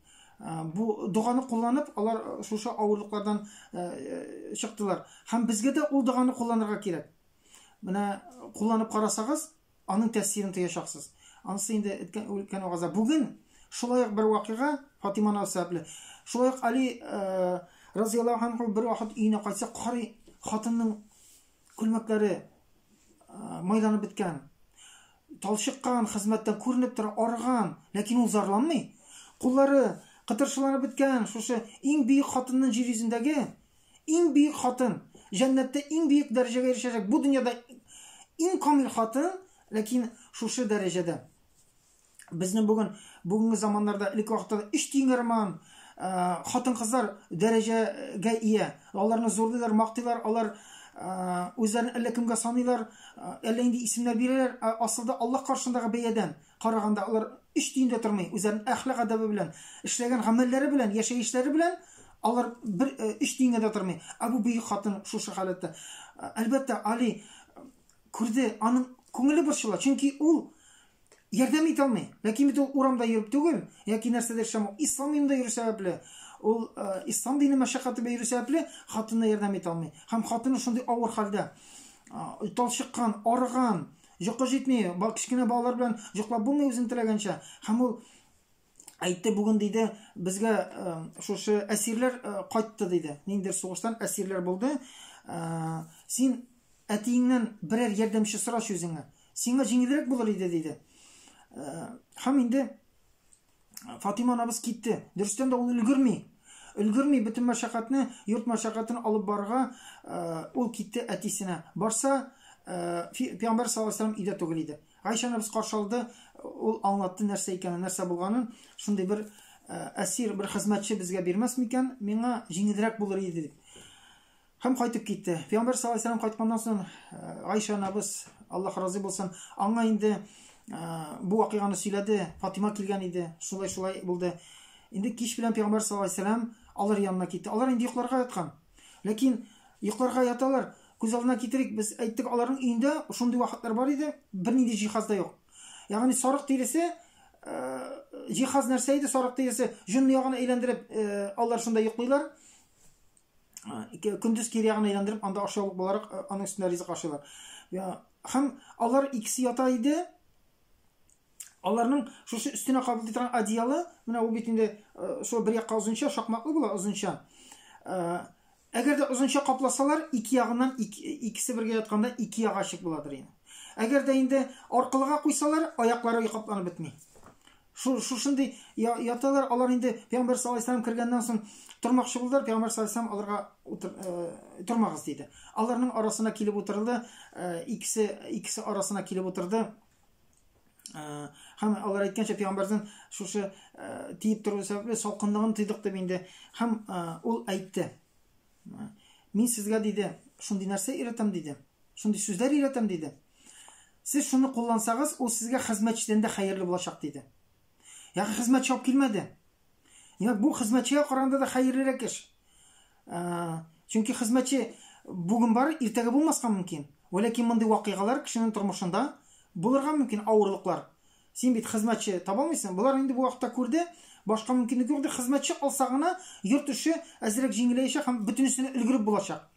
Бу доганы кулланып, алар шушы авырлыклардан чыктылар. Һәм безгә дә ул доганы кулланырга кирәк. Менә кулланып карасагыз, аның тәэсирен тоячаксыз. Анысы инде үткән вагазда. Бүген шулай ук бер вакыйга Фатима ана сәбәпле. Шулай ук Али разияллаһу анһу бер вакыт өенә кайтса, карый, хатынның күлмәкләре майланып беткән. Талчыккан, хезмәттән күренеп тора, арыган, ләкин ул зарланмый. Куллары кытыршыланып беткән, шушы иң бөек хатынның җир йөзендәге иң бөек хатын, җәннәттә иң бөек дәрәҗәгә ирешәчәк, бу дөньяда иң камил хатын, ләкин шушы дәрәҗәдә. Безнең бүген, бүгенге заманнарда, элек вакытта да өч тиенгә роман, хатын-кызлар дәрәҗәгә ия. Аларны зурлыйлар, мактыйлар, алар үзләрен әллә кемгә саныйлар, әллә инде исемнәр бирәләр. Ә асылда Аллаһ каршындагы бәядән караганда алар өч тиен дә тормый. Үзләренең әхлак әдәбе белән, эшләгән гамәлләре белән, яшәешләре белән алар бер өч тиенгә дә тормый. Ә бу бөек хатын шушы халәттә. Әлбәттә, Али күрде, аның күңеле борчыла, чөнки ул ярдәм итә алмый. Ләкин бит ул урамда йөреп түгел, яки нәрсәдер эшләми, ислам юлында йөрү сәбәпле, ул ислам дине мәшәкате белән йөрү сәбәпле хатынына ярдәм итә алмый. Һәм хатыны шундый авыр хәлдә, талчыккан, арыган, йокы җитми, кечкенә балалар белән йоклап булмый үзен теләгәнчә. Һәм ул әйтте, бүген диде, безгә шушы әсирләр кайтты диде. Ниндидер сугыштан әсирләр булды. Син әтиеңнән берәр ярдәмче сорачы үзеңә. Сиңа җиңелрәк булыр иде, диде. Һәм инде Фатима анабыз китте. Дөрестән дә ул өлгерми. Өлгерми бөтен мәшәкатьне, йорт мәшәкатен алып барырга ул китте әтисенә. Барса, Пәйгамбәр саллаллаһу алейһи ва сәлләм өйдә түгел иде. Гайшә анабыз каршы алды, ул аңлатты нәрсә икәнен, нәрсә булганын. Шундый бер әсир, бер хезмәтче безгә бирмәс микән, миңа җиңелрәк булыр иде дип. Һәм кайтып китте. Пәйгамбәр саллаллаһу алейһи ва сәлләм кайтканнан соң Гайшә анабыз, Аллаһ разый булсын, аңа инде бу вакыйганы сөйләде. Фатима килгән иде. Шулай-шулай булды. Инде кич белән Пәйгамбәр саллаллаһу алейһи ва сәлләм алар янына китте. Алар инде йокларга яткан. Ләкин йокларга яталар. Күз алдына китерик, без әйттек, аларның өендә шундый вакытлар бар иде, бернинди җиһаз да юк. Ягъни сарык тиресе җиһаз нәрсә иде? Сарык тиресе җонны ягына әйләндереп, алар шунда йоклыйлар. Көндез кире ягына әйләндереп, анда ашъяулык буларак аның өстендә ризык ашыйлар. Һәм алар икесе ята иде. Аларның шушы өстенә кабул итә торган одеялы, менә ул бит инде шул бер якка озынча, шакмаклы була, озынча. Әгәр дә озынча капласалар, ике ягыннан икесе бергә ятканда ике ягы ачык буладыр инде. Әгәр дә инде аркылыга куйсалар, аяклары капланып бетми. Шушындый яталар, алар инде Пәйгамбәр саллаллаһу алейһи вәсәлләм кергәннән соң тормакчы булдылар, Пәйгамбәр саллаллаһу алейһи вәсәлләм аларга утыр, тормагыз диде. Аларның арасына килеп утырды, икесе икесе арасына килеп утырды. Һәм алар әйткәнчә, Пәйгамбәрдән шушы тиеп тору сәбәпле салкынлыгын тойдык дип инде. Һәм ул әйтте. Мин сезгә диде, шундый нәрсә өйрәтәм диде. Шундый сүзләр өйрәтәм диде. Сез шуны куллансагыз, ул сезгә хезмәтчедән дә хәерле булачак диде. Ягъни хезмәтче алып килмәде. Димәк, бу хезмәтчегә караганда да хәерлерәк эш. Чөнки хезмәтче бүген бар, иртәгә булмаска мөмкин. Вәләкин мондый вакыйгалар кешенең тормышында булырга мөмкин, авырлыклар. Син бит хезмәтче таба алмыйсың. Болар инде бу вакытта күрде, башка мөмкинлек юк иде. Хезмәтче алса гына йорт эше әзрәк җиңеләячәк һәм бөтенесенә өлгереп булачак.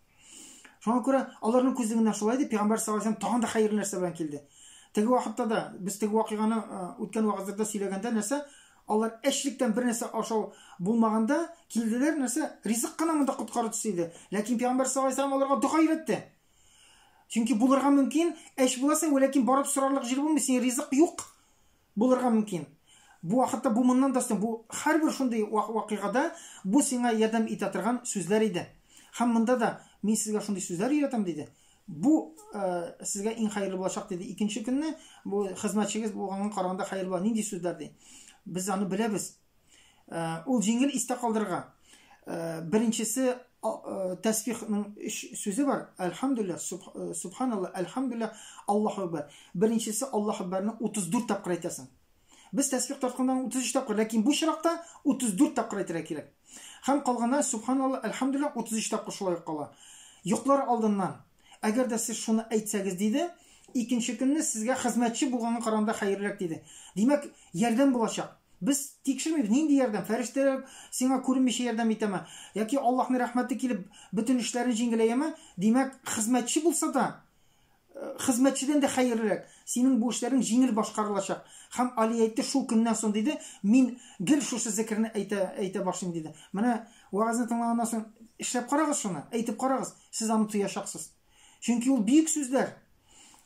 Шуңа күрә аларның күзлегеннән шулай дип Пәйгамбәр саллаллаһу алейһи тагын да хәерле нәрсә белән килде. Теге вакытта да без теге вакыйганы үткән вәгазьләрдә сөйләгәндә нәрсә алар әчлектән бер нәрсә ашау булмаганда килделәр нәрсә ризык кына монда коткаручысы иде. Ләкин Пәйгамбәр саллаллаһу алейһи аларга дога өйрәтте. Чөнки булырга мөмкин, әч буласың, ләкин барып сорарлык җир булмый, синең ризык юк булырга мөмкин. Бу вакытта бу моннан да соң, бу һәрбер шундый вакыйгада бу сиңа ярдәм итә торган сүзләр иде. Һәм монда да мин сезгә шундый сүзләр өйрәтәм, диде. Бу сезгә иң хәерле булачак, диде. Икенче көнне бу хезмәтчегез булганга караганда хәерле була. Нинди сүзләр ди? Без аны беләбез. Ул җиңел истә калдырырга. Беренчесе тәсбихның өч сүзе бар. Әлхәмдүлилләһ, субханаллаһ, әлхәмдүлилләһ, Аллаһу акбар. Беренчесе Аллаһу акбарны 34 тапкыр әйтәсең. Без тәсбих тартканда 33 тапкыр, ләкин бу очракта 34 тапкыр әйтергә кирәк. Һәм калганы субханаллаһ, әлхәмдүлилләһ 33 тапкыр шулай ук кала. Йоклар алдыннан, әгәр дә сез шуны әйтсәгез, диде, икенче көнне сезгә хезмәтче булганга караганда хәерлерәк, диде. Димәк, ярдәм булачак. Без тикшермибез, нинди ярдәм? Фәрештәләр сиңа күренмичә ярдәм итәме? Яки Аллаһның рәхмәте килеп, бөтен эшләрен җиңеләяме? Димәк, хезмәтче булса да, хезмәтчедән дә хәерлерәк. Синең бу эшләрең җиңел башкарылачак. Һәм Али әйтте, шул көннән соң, диде, мин гел шушы зикерне әйтә, әйтә башлыйм, диде. Менә вәгазьне тыңлаганнан соң эшләп карагыз шуны, әйтеп карагыз, сез аны тоячаксыз. Чөнки ул бөек сүзләр.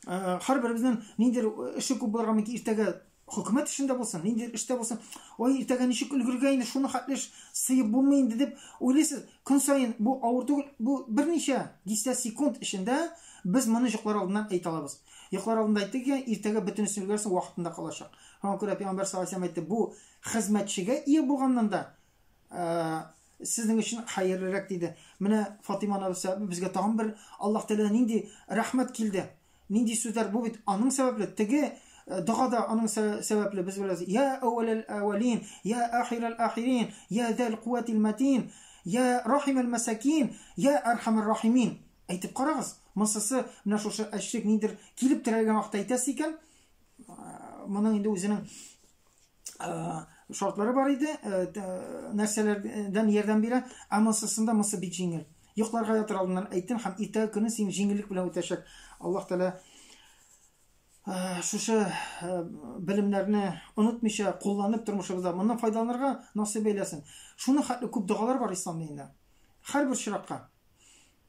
Һәрберебезнең ниндидер эше күп булырга мөмкин, иртәгә хөкүмәт эшендә булсын, ниндидер эштә булсын. Ой, иртәгә ничек өлгергә инде, шуны хәтле эш сыеп булмый инде дип уйлыйсыз. Көн саен бу авыр түгел, бу берничә дистә секунд эчендә без моны йоклар алдыннан әйтә алабыз. Йоклар алдында әйттек икән, иртәгә бөтенесен өлгерәсең, вакытында калачак. Шуңа күрә Пәйгамбәр саллаллаһу алейһи ва сәлләм әйтте, бу хезмәтчегә ия булганнан да сезнең өчен хәерлерәк диде. Менә Фатыйма анабыз сәбәпле безгә тагын бер Аллаһ Тәгаләдән нинди рәхмәт килде. Нинди сүзләр бу бит аның сәбәпле теге догада аның сәбәпле без беләбез. Я әүвәләл әүвәлин, я ахирәл ахирин, я зәл куәтил мәтин, я рахимәл мәсәкин, я әрхәмәр рахимин. Әйтеп карагыз, монсысы менә шушы әчлек ниндер килеп терәлгән вакытта әйтәсе икән, моның инде үзенең шартлары бар иде, нәрсәләрдән ярдәм бирә, ә монсысында монсы бик җиңел. Йокларга ятыр алдыннан әйттем һәм иртәге көне син җиңеллек белән үтәчәк. Аллаһ Тәгалә шушы белемнәрне онытмыйча кулланып тормышыбызда моннан файдаланырга насыйп әйләсен. Шуның хәтле күп догалар бар ислам динендә. Һәрбер очракка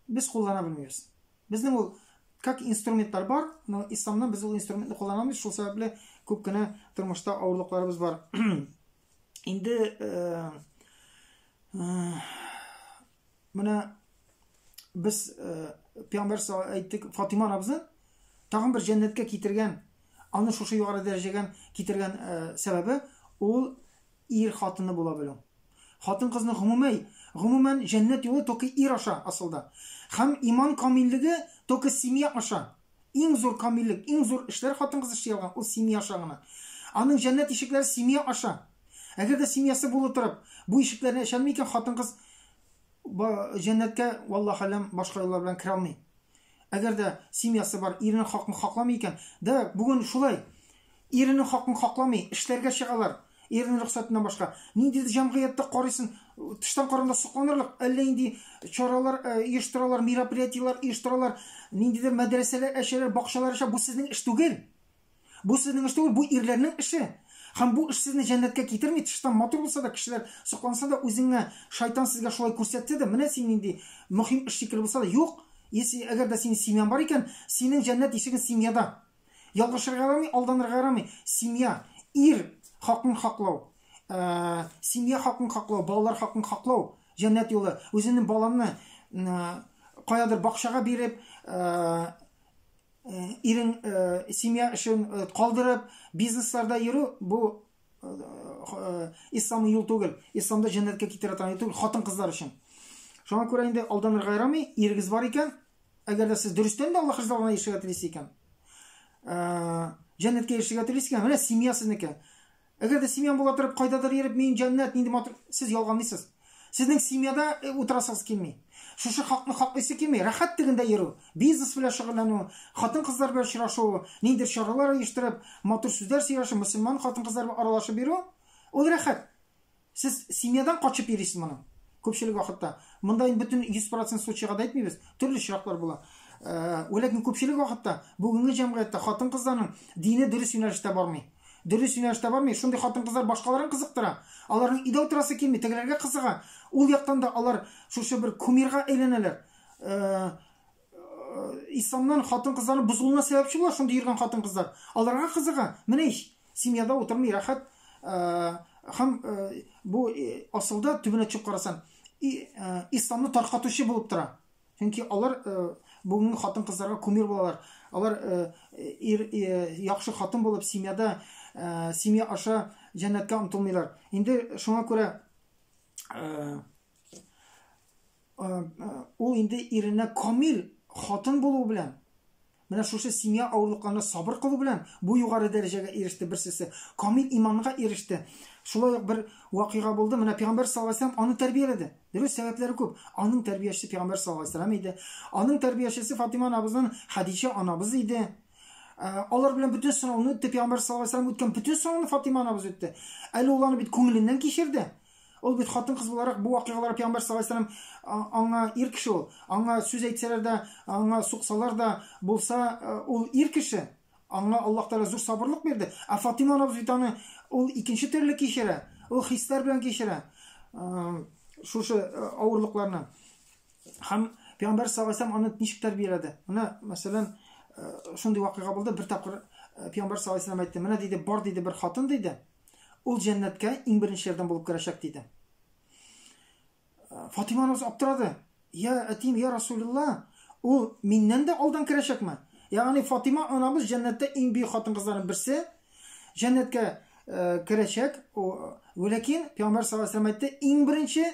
без куллана белмибез. Безнең ул как инструментлар бар, но исламнан без ул инструментны куллана алмыйбыз, шул сәбәпле күп кенә тормышта авырлыкларыбыз бар. Инде э, э, менә без э, пәйгамбәр әйттек, Фатима анабызны тагын бер җәннәткә китергән, аны шушы югары дәрәҗәгә китергән сәбәбе ул ир хатыны була белү. Хатын-кызның гомумәй, гомумән җәннәт юлы только ир аша асылда. Һәм иман камиллеге только семья аша. Иң зур камиллек, иң зур эшләр хатын-кыз эшли алган, ул семья аша гына. Аның җәннәт ишекләре семья аша. Әгәр дә семьясы булып торып, бу ишекләрне ача алмый икән, хатын-кыз җәннәткә, валлаһу алям, башка юллар белән керә алмый. Әгәр дә семьясы бар, иренең хакын хакламый икән, да, бүген шулай. Иренең хакын хакламый, эшләргә чыгалар. Иренең рөхсәтеннән башка. Ниндидер җәмгыятьтә карыйсың, тыштан караганда сокланырлык, әллә нинди чаралар оештыралар, мероприятиеләр оештыралар, ниндидер мәдрәсәләр ачалар, бакчалар ача. Бу сезнең эш түгел. Бу сезнең эш түгел, бу ирләрнең эше. Һәм бу эш сезне җәннәткә китерми, тыштан матур булса да, кешеләр сокланса да, үзеңә шайтан сезгә шулай күрсәтсә дә, менә син нинди мөһим эш шикелле булса да, юк. Если әгәр дә синең семьяң бар икән, синең җәннәт ишегең семьяда. Ялгышырга ярамый, алданырга ярамый. Семья, ир хакын хаклау, семья хакын хаклау, балалар хакын хаклау, җәннәт юлы. Үзеңнең балаңны каядыр бакчага биреп, ирең семья эшен калдырып, бизнесларда йөрү бу исламый юл түгел. Исламда җәннәткә китерә торган юл түгел хатын-кызлар өчен. Шуңа күрә инде алданырга ярамый, ирегез бар икән, әгәр дә сез дөрестән дә Аллаһ ризалыгына ирешергә телисез икән, җәннәткә ирешергә телисез икән, менә семья сезнеке. Әгәр дә семьяң була торып, кайдадыр йөреп, мин җәннәт, нинди матур, сез ялганлыйсыз. Сезнең семьяда э, утырасыгыз килми. Шушы хакны хаклыйсы килми. Рәхәт тегендә йөрү, бизнес белән шөгыльләнү, хатын-кызлар белән очрашу, ниндидер чаралар оештырып, матур сүзләр сөйләшеп, мөселман хатын-кызлар белән аралашып йөрү, ул рәхәт. Сез семьядан качып йөрисез моны. Күпчелек вакытта. Монда инде бөтен 100% случайга да әйтмибез. Төрле очраклар була. Э, ләкин күпчелек вакытта бүгенге җәмгыятьтә хатын-кызларның дине дөрес юнәлештә бармый. Дөрес юнәлештә бармый. Шундый хатын-кызлар башкаларын кызыктыра. Аларның өйдә утырасы килми, тегеләргә кызыга. Ул яктан да алар шушы бер кумирга әйләнәләр. Э, исламнан хатын-кызларның бозылуына сәбәпче була шундый йөргән хатын-кызлар. Аларга кызыга. Менә ич, семьяда утырмый рәхәт. Һәм бу асылда төбенә төшеп карасаң, исламны таркатучы булып тора. Чөнки алар бүгенге хатын-кызларга кумир булалар. Алар ир яхшы хатын булып семьяда семья аша җәннәткә омтылмыйлар. Инде шуңа күрә ул инде иренә камил хатын булу белән, менә шушы семья авырлыкларына сабыр кылу белән бу югары дәрәҗәгә иреште берсесе. Камил иманга иреште. Шулай ук бер вакыйга булды. Менә Пәйгамбәр саллаллаһу алейһи аны тәрбияләде. Дөрес, сәбәпләре күп. Аның тәрбиячесе Пәйгамбәр саллаллаһу алейһи вәсәлләм иде. Аның тәрбиячесе Фатима анабызның Хәдичә анабыз иде. Алар белән бөтен сынауны үтте. Пәйгамбәр саллаллаһу алейһи вәсәлләм үткән бөтен сынауны Фатима анабыз үтте. Әле ул аны бит күңеленнән кичерде. Ул бит хатын-кыз буларак бу вакыйгалар Пәйгамбәр саллаллаһу алейһи вәсәлләм аңа ир кеше ул. Аңа сүз әйтсәләр дә, аңа суксалар да булса, ул ир кеше. Аңа Аллаһ Тәгалә зур сабырлык бирде. Ә Фатима анабыз бит аны ул икенче төрле кичерә. Ул хисләр белән кичерә. Шушы авырлыкларны. Һәм Пәйгамбәр саллаллаһу алейһи вәсәлләм аны ничек тәрбияләде? Менә, мәсәлән, шундый вакыйга булды. Бер тапкыр Пәйгамбәр саллаллаһу алейһи вәсәлләм әйтте: "Менә диде, бар диде бер хатын диде. Ул җәннәткә иң беренчеләрдән булып керәчәк, диде. Фатима анабыз аптырады. Я әтием, я Расулулла, ул миннән дә алдан керәчәкме? Ягъни Фатима анабыз җәннәттә иң бөек хатын-кызларның берсе. Җәннәткә керәчәк. Ләкин Пәйгамбәр саллаллаһу алейһи вәсәлләм әйтте, иң беренче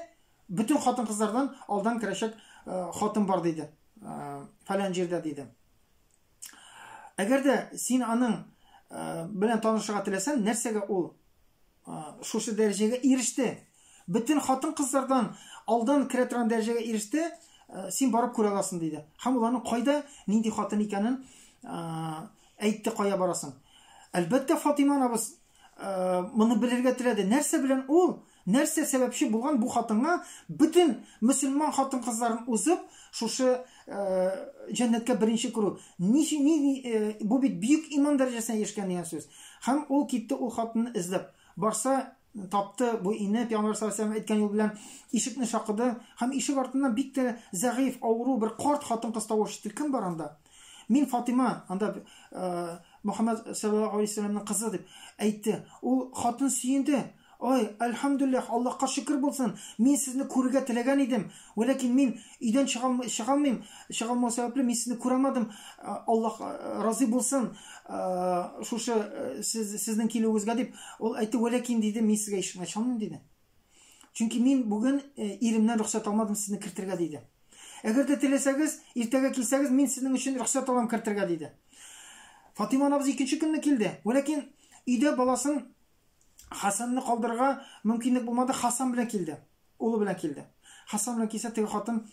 бөтен хатын-кызлардан алдан керәчәк хатын бар диде. Фәлән җирдә диде. Әгәр дә син аның белән танышырга теләсәң, нәрсәгә ул шушы дәрәҗәгә иреште? Бөтен хатын-кызлардан алдан керә торган дәрәҗәгә иреште, син барып күрә аласың, диде. Һәм ул аның кайда, нинди хатын икәнен әйтте, кая барасың. Әлбәттә, Фатима анабыз моны белергә теләде. Нәрсә белән ул, нәрсә сәбәпче булган бу хатынга бөтен мөселман хатын-кызларын узып, шушы җәннәткә беренче керү. Ничек, ни, бу бит бөек иман дәрәҗәсенә ирешкән дигән сүз. Һәм ул китте ул хатынны эзләп. Барса, тапты бу ине, Пәйгамбәр саллаллаһу алейһи ва сәлләм әйткән юл белән ишекне шакыды һәм ишек артыннан бик тә зәгыйфь, авыру бер карт хатын-кыз тавышы ишетте. Кем бар анда? Мин Фатима, анда Мөхәммәд саллаллаһу алейһи ва сәлләмнең кызы дип әйтте. Ул хатын сөенде. Ой, әлхәмдүлилләһ, Аллаһка шөкер булсын. Мин сезне күрергә теләгән идем. Вәләкин мин өйдән чыга алмыйм. Чыга алмау сәбәпле мин сезне күрә алмадым. Аллаһ разый булсын шушы сез сезнең килүегезгә дип. Ул әйтте, вәләкин диде, мин сезгә ишекне ача алмыйм диде. Чөнки мин бүген иремнән рөхсәт алмадым сезне кертергә диде. Әгәр дә теләсәгез, иртәгә килсәгез, мин сезнең өчен рөхсәт алам кертергә диде. Фатима анабыз икенче көнне килде. Вәләкин өйдә баласын Хасанны калдырырга мөмкинлек булмады, Хасан белән килде. Улы белән килде. Хасан белән килсә, теге хатын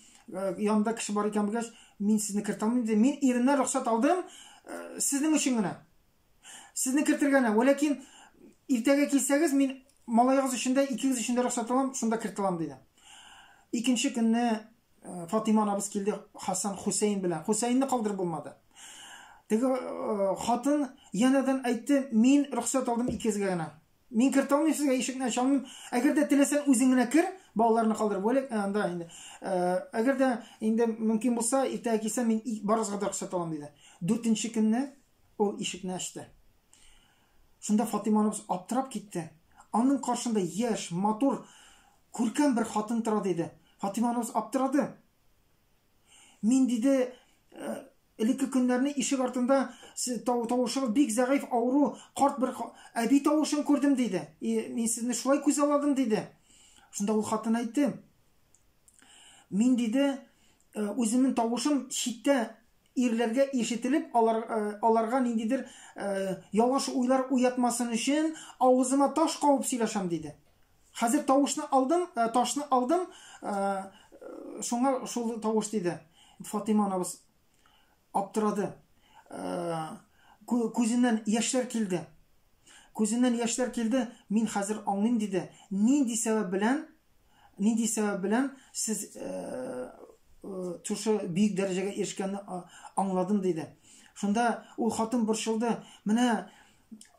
янында кеше бар икән белгәч, мин сезне кертә алмыйм диде. Мин иремнән рөхсәт алдым, сезнең өчен генә. Сезне кертергә генә. Вәләкин иртәгә килсәгез, мин малаегыз өчен дә, икегез өчен дә рөхсәт алам, шунда кертә алам диде. Икенче көнне Фатима анабыз килде Хасан Хусейн белән. Хусейнны калдырып булмады. Теге хатын янәдән әйтте, мин рөхсәт алдым икегезгә генә. Мин кертә алмыйм сезгә, ишекне ача алмыйм. Әгәр дә теләсәң үзең генә кер, балаларны калдырып, вәләк анда инде. Әгәр дә инде мөмкин булса, иртәгә килсәм, мин барыгызга да рөхсәт алам диде. Дүртенче көнне ул ишекне ачты. Шунда Фатима анабыз аптырап китте. Аның каршында яшь, матур, күркәм бер хатын тора диде. Фатима анабыз аптырады. Мин диде, элекке көннәрне ишек артында тавышыгыз бик зәгыйфь, авыру, карт бер әби тавышын күрдем диде. И, мин сезне шулай күзалладым диде. Шунда ул хатын әйтте. Мин диде, үземнең тавышым читтә ирләргә ишетелеп, алар, аларга ниндидер ялгыш уйлар уятмасын өчен авызыма таш кабып сөйләшәм диде. Хәзер тавышны алдым, ташны алдым, шуңа шул тавыш диде. Фатима анабыз аптырады. Күзеннән яшьләр килде. Күзеннән яшьләр килде, мин хәзер аңлыйм диде. Нинди сәбәп белән, нинди сәбәп белән сез шушы бөек дәрәҗәгә ирешкәнне аңладым диде. Шунда ул хатын борчылды. Менә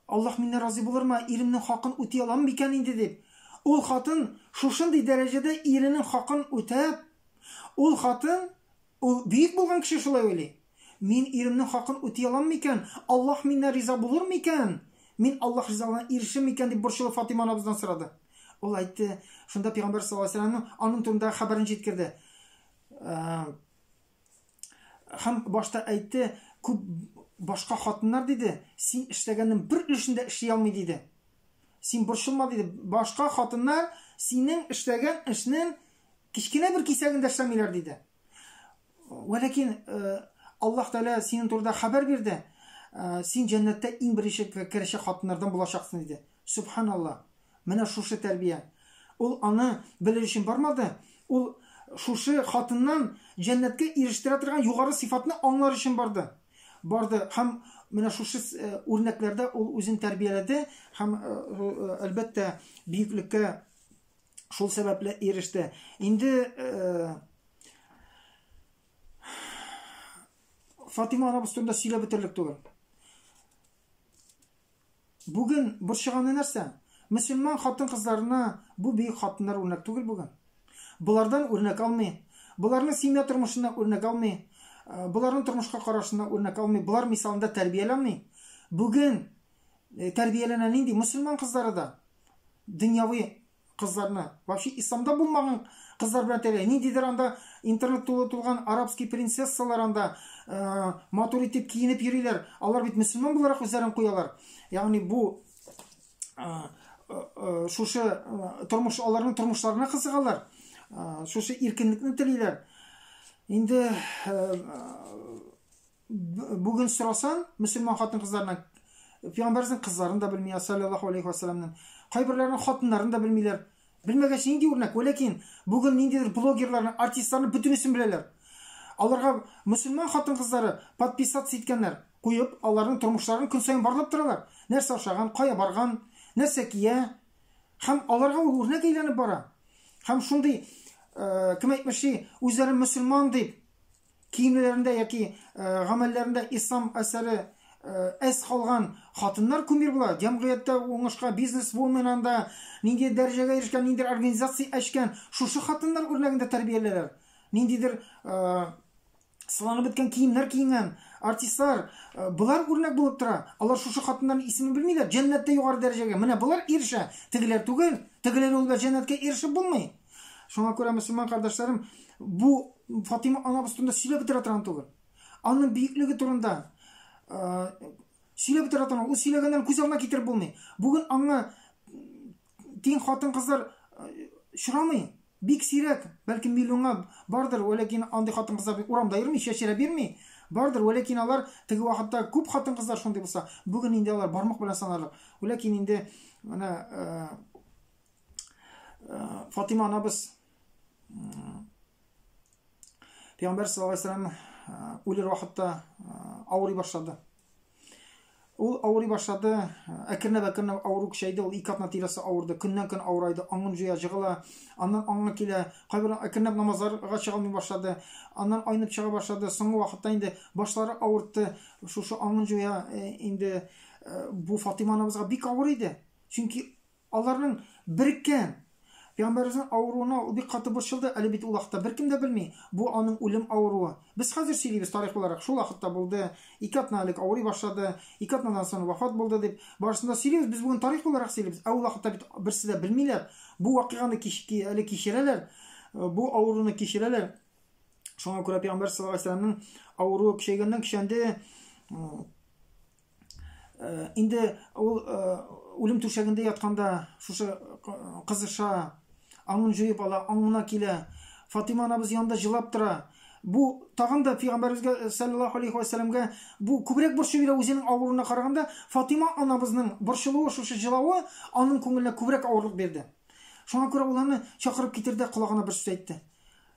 Аллаһ миннән разый булырмы, иремнең хакын үти алам микән инде дип. Ул хатын шушындый дәрәҗәдә иренең хакын үтәп, ул хатын Ул бөек булган кеше шулай уйлый. Мин иремнең хакын үти алам микән? Аллаһ миннән риза булыр микән? Мин Аллаһ ризалыгына ирешер микән дип борчылып Фатыйма анабыздан сорады. Ул әйтте, шунда пәйгамбәр саллаллаһу алейһи вәсәлләмнең аның турындагы хәбәрен җиткерде. Һәм башта әйтте, күп башка хатыннар диде, син эшләгәннең бер өлешен дә эшли алмый диде. Син борчылма диде. Башка хатыннар синең эшләгән эшнең кечкенә бер кисәген дә эшләмиләр диде. Вәләкин э, Аллаһ Тәгалә синең турында хәбәр бирде. Э, син җәннәттә иң беренче керәчәк хатыннардан булачаксың диде. Субханалла. Менә шушы тәрбия. Ул аны белер өчен бармады. Ул шушы хатыннан җәннәткә ирештерә торган югары сыйфатны аңлар өчен барды. Барды һәм менә шушы э, үрнәкләрдә ул үзен тәрбияләде һәм әлбәттә бөеклеккә шул сәбәпле иреште. Инде э, Фатима анабыз турында сөйләп бетерлек түгел. Бүген борчыганы нәрсә? Мөселман хатын-кызларына бу бөек хатыннар үрнәк түгел бүген. Болардан үрнәк алмый. Боларның семья тормышыннан үрнәк алмый. Э, боларның тормышка карашыннан үрнәк алмый. Болар мисалында тәрбияләнми. Бүген э, тәрбияләнә нинди мөселман кызлары да дөньяви кызларны, вообще исламда булмаган кызлар белән тәрбия. Ниндидер анда интернет тулы тулган арабский принцессалар анда э, матур итеп киенеп йөриләр. Алар бит мөселман буларак үзләрен куялар. Ягъни бу э, э, шушы тормыш аларның тормышларына кызыгалар. Шушы иркенлекне телиләр. Инде Бүген сорасан, мөселман хатын-кызларыннан пәйгамбәребезнең кызларын да белми, саллаллаһу алейхи ва салламның. Кайберләренең хатыннарын да белмиләр. Белмәгәч нинди үрнәк? Вәләкин бүген ниндидер блогерларны, артистларны бөтенесен беләләр. Аларга мөселман хатын-кызлары подписаться иткәннәр, куеп, аларның тормышларын көн саен барлап торалар. Нәрсә ашаган, кая барган, нәрсә кия. Һәм аларга ул үрнәк әйләнеп бара. Һәм шундый, э, кем әйтмешли, үзләрен мөселман дип Киемнәрендә яки гамәлләрендә ислам әсәре әз калган хатыннар кумир була. Җәмгыятьтә уңышка бизнес-вумен анда нинди дәрәҗәгә ирешкән, ниндидер организация ачкан, шушы хатыннар үрнәгендә тәрбияләләр. Ниндидер сыланып беткән киемнәр киенгән артистлар, болар үрнәк булып тора. Алар шушы хатыннарның исемен белмиләр. Җәннәттә югары дәрәҗәгә. Менә болар ирешә. Тегеләр түгел. Тегеләр ул җәннәткә ирешеп булмый. Шуңа күрә мөселман кардәшләрем, бу Фатима анабыз турында сөйләп бетерә торган түгел. Аның бөеклеге турында сөйләп бетерә торган, ул сөйләгәннәрен күз алдына китереп булмый. Бүген аңа тиң хатын-кызлар очрамый. Бик сирәк, бәлки миллионга бардыр, вәләкин андый хатын-кызлар урамда йөрми, чәчрәп йөрми. Бардыр, вәләкин алар теге вакытта күп хатын-кызлар шундый булса, бүген инде алар бармак белән санарлык. Вәләкин инде менә Фатима анабыз Пәйгамбәр саллаллаһу алейһи вәсәлләм үлер вакытта авырый башлады. Ул авырый башлады, әкренләп-әкренләп авыру көчәйде, ул ике атна тирәсе авырды, көннән-көн авырайды, аңын җуя, җыгыла, аннан аңына килә, кайбер әкренләп намазларга чыга алмый башлады, аннан айнып чыга башлады, соңгы вакытта инде башлары авыртты, шушы аңын җуя, инде бу Фатима анабызга бик авыр иде. Чөнки аларның береккән Пәйгамбәребезнең авыруына ул бик каты борчылды, әле бит ул вакытта беркем дә белми, бу аның үлем авыруы. Без хәзер сөйлибез тарих буларак, шул вакытта булды, ике атна элек авырый башлады, ике атнадан соң вафат булды дип, барысын да сөйлибез, без бүген тарих буларак сөйлибез. Ә ул вакытта бит берсе дә белмиләр, бу вакыйганы әле кичерәләр, бу авыруны кичерәләр. Шуңа күрә Пәйгамбәр саллаллаһу алейһи ва сәлләмнең авыруы көчәйгәннән көчәнде. Э, инде ул э, үлем түшәгендә ятканда шушы кызыша, аңын җуеп ала, аңына килә. Фатима анабыз янында җылап тора. Бу тагын да пәйгамбәребезгә э, саллаллаһу алейхи ва сәлләмгә бу күбрәк борчу бирә үзенең авыруына караганда. Фатима анабызның борчылуы, шушы җылавы аның күңеленә күбрәк авырлык бирде. Шуңа күрә ул аны чакырып китерде, колагына бер сүз әйтте.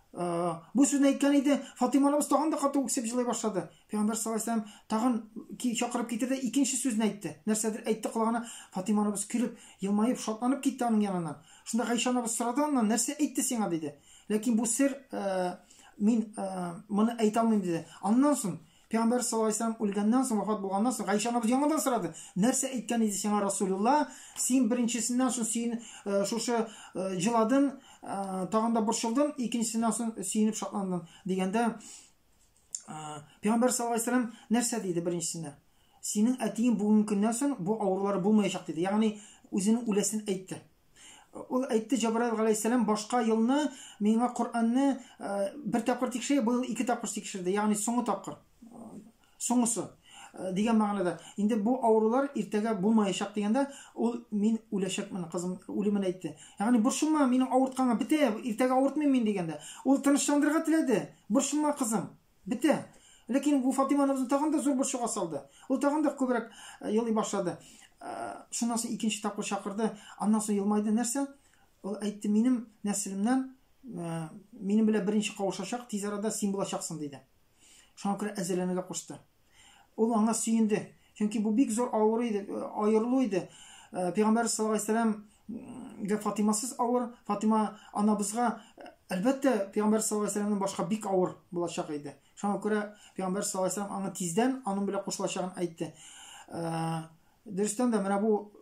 Бу сүзне әйткән иде, Фатыйма анабыз тагын да каты үксеп җылый башлады. Пәйгамбәр саллаллаһу алейһи вәсәлләм тагын чакырып китерде, икенче сүзне әйтте. Нәрсәдер әйтте колагына, Фатыйма анабыз көлеп, елмаеп, шатланып китте аның яныннан. Шунда Гайшә анабыз сорады аннан, нәрсә әйтте сиңа, диде. Ләкин бу сер, мин моны әйтә алмыйм, диде. Аннан соң Пәйгамбәр саллаллаһу алейһи вәсәлләм үлгәннән соң, вафат булганнан соң, Гайшә анабыз яңадан сорады. Нәрсә әйткән иде сиңа Расулулла? Син беренчесеннән соң син э, шушы э, җыладың, э, тагын да борчылдың, икенчесеннән соң сөенеп шатландың дигәндә, Пәйгамбәр саллаллаһу алейһи вәсәлләм нәрсә диде беренчесенә? Синең әтиең бүгенге көннән соң бу авырулары булмаячак диде. Ягъни үзенең үләсен әйтте. Ул әйтте Җабраил галәйһиссәлам башка елны миңа Коръәнне бер тапкыр тикшерде, быел ике тапкыр тикшерде, ягъни соңгы тапкыр. Соңгысы дигән мәгънәдә. Инде бу авырулар иртәгә булмаячак дигәндә, ул мин үләчәкмен, кызым үлемен әйтте. Ягъни борчылма, мине авыртканга бетә, иртәгә авыртмыйм мин дигәндә. Ул тынычландырырга теләде. Борчылма, кызым, бетә. Ләкин бу Фатыйма анабызны тагын да зур борчуга салды. Ул тагын да күбрәк елый башлады. Шуннан соң икенче тапкыр чакырды. Аннан соң елмайды. Нәрсә? Ул әйтте, минем нәселемнән, минем белән беренче кавышачак, тиз арада син булачаксың, диде. Шуңа күрә әзерләнергә кушты. Ул аңа сөенде. Чөнки бу бик зур авыр иде, аерылу иде. Пәйгамбәр саллаллаһу алейһи вәсәлләмгә Фатимасыз авыр, Фатима анабызга, әлбәттә, Пәйгамбәр саллаллаһу алейһи вәсәлләмнән башка бик авыр булачак иде. Шуңа күрә Пәйгамбәр саллаллаһу алейһи вәсәлләм аңа тиздән аның белән кушылачагын әйтте. Дөрестән дә, менә бу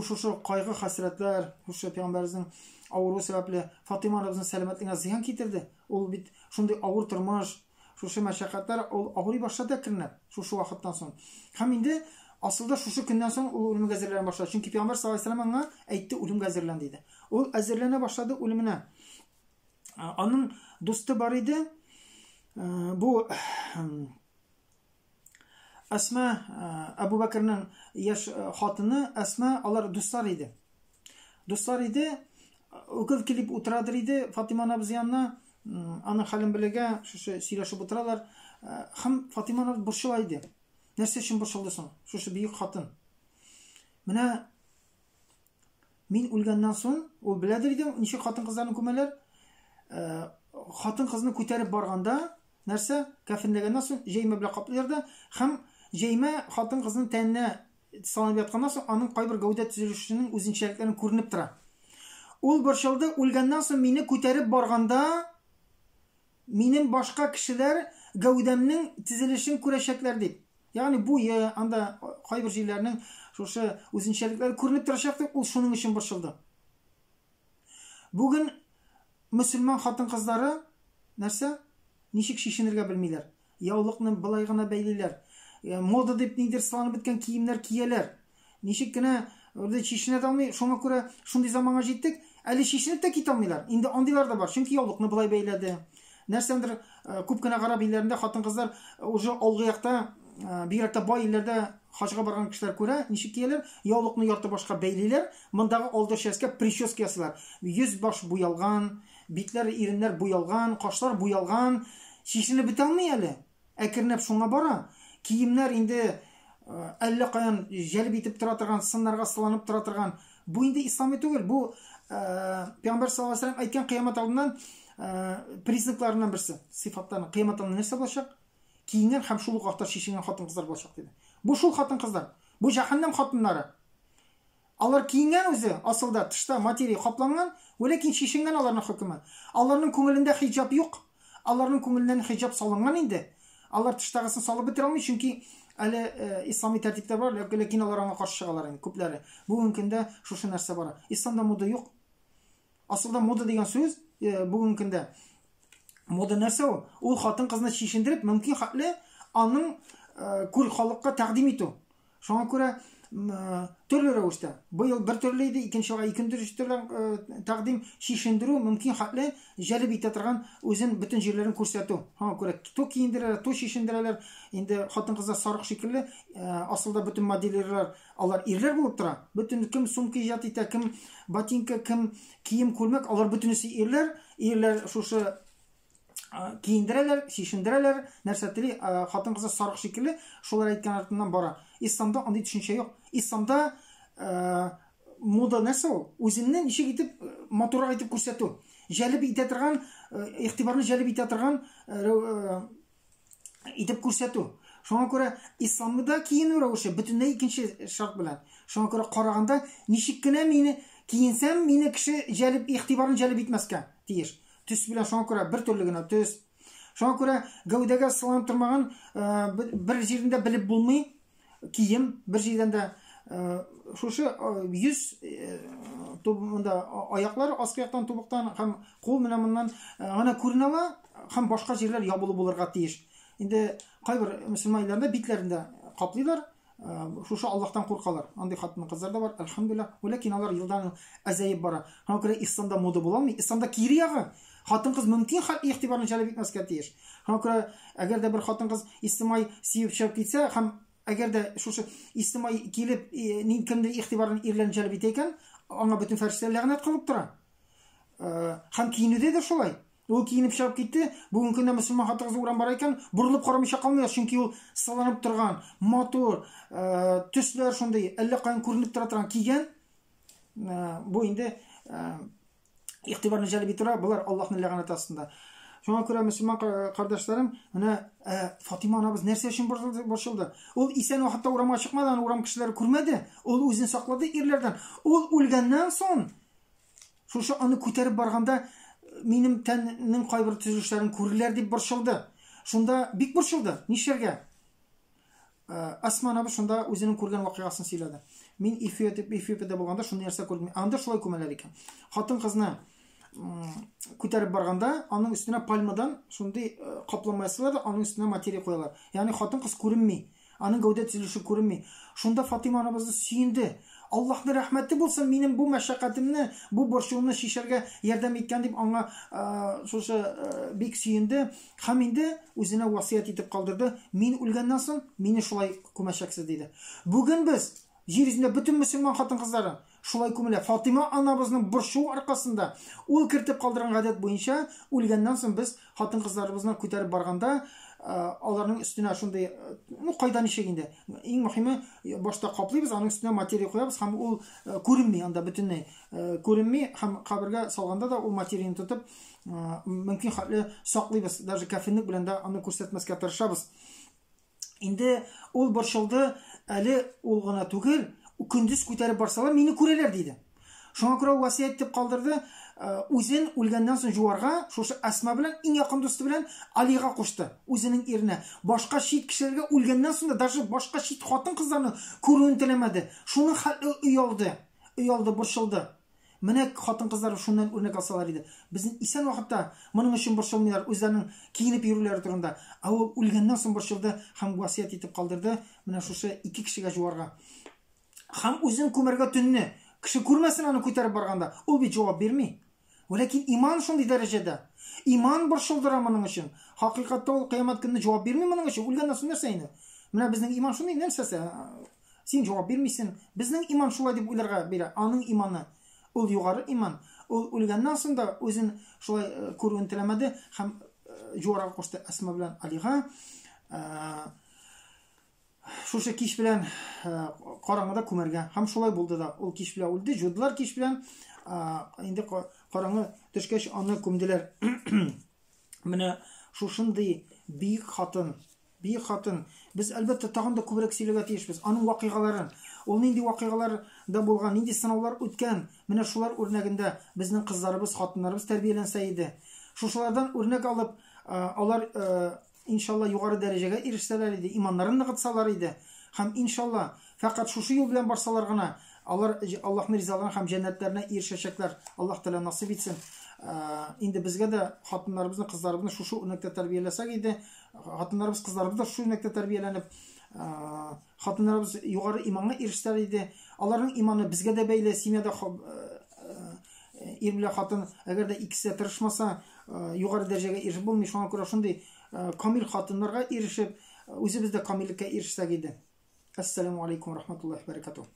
шушы кайгы-хәсрәтләр, шушы Пәйгамбәребезнең авыруы сәбәпле Фатыйма анабызның сәламәтлегенә зыян китерде. Ул бит шундый авыр тормыш, шушы мәшәкатьләр, ул авырый башлады әкренләп, шушы вакыттан соң. Һәм инде асылда шушы көннән соң ул үлемгә әзерләнә башлады. Чөнки Пәйгамбәр саллаллаһу алейһи вәсәлләм аңа әйтте, үлемгә әзерлән диде. Ул әзерләнә башлады үлеменә. Аның дусты бар иде. Бу Әсма, Әбу Бәкернең яшь хатыны Әсма, алар дуслар иде. Дуслар иде, укыл килеп утырадыр иде Фатима анабыз янына, аның хәлен белергә, шушы сөйләшеп утыралар. Һәм Фатима анабыз борчыла иде. Нәрсә өчен борчылды соң? Шушы бөек хатын. Менә мин үлгәннән соң, ул беләдер иде, ничек хатын-кызларны күмәләр. Хатын-кызны күтәреп барганда, нәрсә? Кәфенләгәннән соң җәймә белән каплыйлар да, һәм җәймә хатын-кызның тәненә салынып ятканнан соң, аның кайбер гәүдә төзелешенең үзенчәлекләрен күренеп тора. Ул борчылды, үлгәннән соң мине күтәреп барганда, минем башка кешеләр гәүдәмнең төзелешен күрәчәкләр дип. Ягъни буе, анда кайбер җирләрнең шушы үзенчәлекләре күренеп торачак дип, ул шуның өчен борчылды. Бүген мөселман хатын-кызлары нәрсә? Ничек чишенергә белмиләр. Яулыкны былай гына бәйлиләр. Мода дип нидер сыланып беткән киемнәр кияләр. Ничек кенә үрде чишенә дә алмый. Шуңа күрә шундый заманга җиттек. Әле чишенеп тә китә алмыйлар. Инде андыйлар да бар. Чөнки яулыкны былай бәйләде. Нәрсәндер күп кенә гарәп илләрендә хатын-кызлар уже алгы якта, бигрәк тә бай илләрдә хаҗга барган кешеләр күрә, ничек кияләр? Яулыкны ярты башка бәйлиләр, мондагы алды чәчкә прическа ясыйлар. Йөз баш буялган, битләр, иреннәр буялган, кашлар буялган. Чишенеп бетә алмый әле. Әкренләп шуңа бара. Киемнәр инде әллә каян җәлеп итеп тора торган, сыннарга сыланып тора торган. Бу инде ислами түгел. Бу Пәйгамбәр саллаллаһу алейһи вәсәлләм әйткән кыямәт алдыннан признакларыннан берсе, сыйфатларының. Кыямәт алдыннан нәрсә булачак? Киенгән һәм шул ук вакытта чишенгән хатын-кызлар булачак диде. Бу шул хатын-кызлар. Бу җәһәннәм хатыннары. Алар киенгән үзе, асылда тышта материя капланган, вәләкин чишенгән аларның хөкеме. Аларның күңелендә хиҗап юк. Аларның күңеленнән хиҗап салынган инде. Алар тыштагысын салып бетерә алмый, чөнки әле ислами тәртиптә бар, ләкин алар аңа каршы чыгалар инде күпләре. Бүгенге көндә шушы нәрсә бара. Исламда мода юк. Асылда мода дигән сүз бүгенге көндә мода нәрсә ул? Ул хатын-кызны чишендереп, мөмкин хәтле аның күл халыкка тәкъдим итү. Шуңа күрә төрле рәвештә. Быел бер төрле иде, икенче елга икенче төрле тәкъдим чишендерү мөмкин хәтле җәлеп итә торган үзен бөтен җирләрен күрсәтү. Шуңа күрә то киендерәләр, то чишендерәләр. Инде хатын-кызлар сарык шикелле, асылда бөтен модельерлар алар ирләр булып тора. Бөтен кем сумка иҗат итә, кем ботинка, кем кием, күлмәк, алар бөтенесе ирләр. Ирләр шушы киендерәләр, чишендерәләр, нәрсә тели, хатын-кызлар сарык шикелле, шулар әйткән артыннан бара. Исламда андый төшенчә юк. Исламда мода нәрсә ул? Үзеңне ничек итеп матуррак итеп күрсәтү. Җәлеп итә торган, игътибарны җәлеп итә торган итеп күрсәтү. Шуңа күрә исламда киенү рәвеше бөтенләй икенче шарт белән. Шуңа күрә караганда ничек кенә мине киенсәм, мине кеше җәлеп игътибарын җәлеп итмәскә тиеш. Төс белән шуңа күрә бер төрле генә төс. Шуңа күрә гәүдәгә сыланып тормаган бер җирендә белеп булмый кием, бер җирдән дә шушы йөз монда аяклар аскы яктан тубыктан һәм кул менә моннан гына күренә ала һәм башка җирләр ябылу булырга тиеш. Инде кайбер мөселман илләрендә битләрен дә каплыйлар, шушы Аллаһтан куркалар. Андый хатын-кызлар да бар, әлхәмдүлилләһ. Ләкин алар елдан әзәеп бара. Шуңа күрә исламда мода була алмый. Исламда кире ягы. Хатын-кыз мөмкин хәл игътибарны җәлеп итмәскә тиеш. Шуңа күрә әгәр дә бер хатын-кыз истимай сөеп чыгып китсә һәм әгәр дә шушы истимай килеп, кемдер игътибарын ирләрне җәлеп итә икән, аңа бөтен фәрештәләр ләгънәт кылып тора. Һәм киенүдә дә шулай. Ул киенеп чыгып китте. Бүгенге көндә мөселман хатын-кызы урам бара икән, борылып карамыйча калмыйлар, чөнки ул сыланып торган, матур, төсләр шундый, әллә каян күренеп тора торган кигән. Бу инде игътибарны җәлеп итә, болар Аллаһның ләгънәте астында. Шуңа күрә мөселман кардәшләрем, менә Фатима анабыз нәрсә өчен борчылды? Ул исән вакытта урамга чыкмады, аны урам кешеләре күрмәде. Ул үзен саклады ирләрдән. Ул үлгәннән соң Шушы аны күтәреп барганда минем тәннең кайбер төзелешләрен күрерләр дип борчылды. Шунда бик борчылды. Нишләргә? Э, Осман абый шунда үзенең күргән вакыйгасын сөйләде. Мин Эфиопиядә булганда шундый нәрсә күрдем. Анда шулай күмәләр икән. Хатын-кызны күтәреп барганда, аның өстенә пальмадан шундый э, каплама ясыйлар да, аның өстенә материя куялар. Ягъни хатын-кыз күренми. Аның гәүдә төзелеше күренми. Шунда Фатыйма анабыз сөенде. Аллаһның рәхмәте булсын, минем бу мәшәкатемне, бу борчуымны чишәргә ярдәм иткән дип аңа шушы бик сөенде. Һәм инде үзенә васыять итеп калдырды. Мин үлгәннән соң мине шулай күмәчәксез диде. Бүген без җир йөзендә бөтен мөселман хатын-кызлары Шулай күмелә. Фатыйма анабызның борчуы аркасында, ул кертеп калдырган гадәт буенча, үлгәннән соң без хатын-кызларыбызны күтәреп барганда, аларның өстенә шундый, ну, кайда ничек инде. Иң мөһиме, башта каплыйбыз, аның өстенә материя куябыз һәм ул күренми анда бөтенләй. Күренми һәм кабергә салганда да ул материяне тотып, мөмкин хәтле саклыйбыз. Даже кәфенлек белән дә аны күрсәтмәскә тырышабыз. Инде ул борчылды, әле ул гына түгел, көндез күтәреп барсалар, мине күрәләр, диде. Шуңа күрә ул васыять итеп калдырды, үзен үлгәннән соң жуарга, шушы Әсма белән, иң якын дусты белән Алига кушты, үзенең иренә. Башка чит кешеләргә үлгәннән соң да, даже башка чит хатын-кызларны күрүен теләмәде. Шуның хәтле оялды, оялды, борчылды. Менә хатын-кызлар шуннан үрнәк алсалар иде. Безнең исән вакытта моның өчен борчылмыйлар, үзләренең киенеп йөрүләре турында. Ә ул үлгәннән соң борчылды һәм васыять итеп калдырды, менә шушы ике кешегә җуарга. Һәм үзен күмәргә төнне. Кеше күрмәсен аны күтәреп барганда. Ул бит җавап бирми. Вәләкин иман шундый дәрәҗәдә. Иман борчылдыра моның өчен. Хакыйкатьтә ул кыямәт көнне җавап бирми моның өчен. Үлгәннән соң нәрсә инде? Менә безнең иман шундый нәрсәсе? Син җавап бирмисең. Безнең иман шулай дип уйларга бирә. Аның иманы ул югары иман. Ул үлгәннән соң да үзен шулай э, күрүен теләмәде һәм э, җуарга кушты Әсма белән Алига. Э, шушы кич белән караңгыда күмәргә. Һәм шулай булды да. Ул кич белән үлде, җудылар кич белән. Инде караңгы төшкәч аны күмделәр. Менә шушындый бөек хатын, бөек хатын. Без, әлбәттә, тагын да күбрәк сөйләргә тиешбез. Аның вакыйгаларын, ул нинди вакыйгаларда булган, нинди сынаулар үткән, менә шулар үрнәгендә безнең кызларыбыз, хатыннарыбыз тәрбияләнсә иде. Шушылардан үрнәк алып, алар, иншалла, югары дәрәҗәгә ирешсәләр иде, иманнарын ныгытсалар иде. Һәм, иншалла, фәкать шушы юл белән барсалар гына, Алар Аллаһның ризалыгына һәм җәннәтләренә ирешәчәкләр. Аллаһ Тәгалә насыйп итсен. Инде безгә дә хатыннарыбызны, кызларыбызны шушы үрнәктә тәрбияләсәк иде, хатыннарыбыз, кызларыбыз да шушы үрнәктә тәрбияләнеп, хатыннарыбыз югары иманга ирешсәләр иде. Аларның иманы безгә дә бәйле, семьяда ир белән хатын, әгәр дә икесе дә тырышмаса, югары дәрәҗәгә ирешеп булмый. Шуңа күрә шундый камил хатыннарга ирешеп, үзебез дә камиллеккә ирешсәк иде. Әссәламү алейкум рахматуллаһи бәрәкатуһ.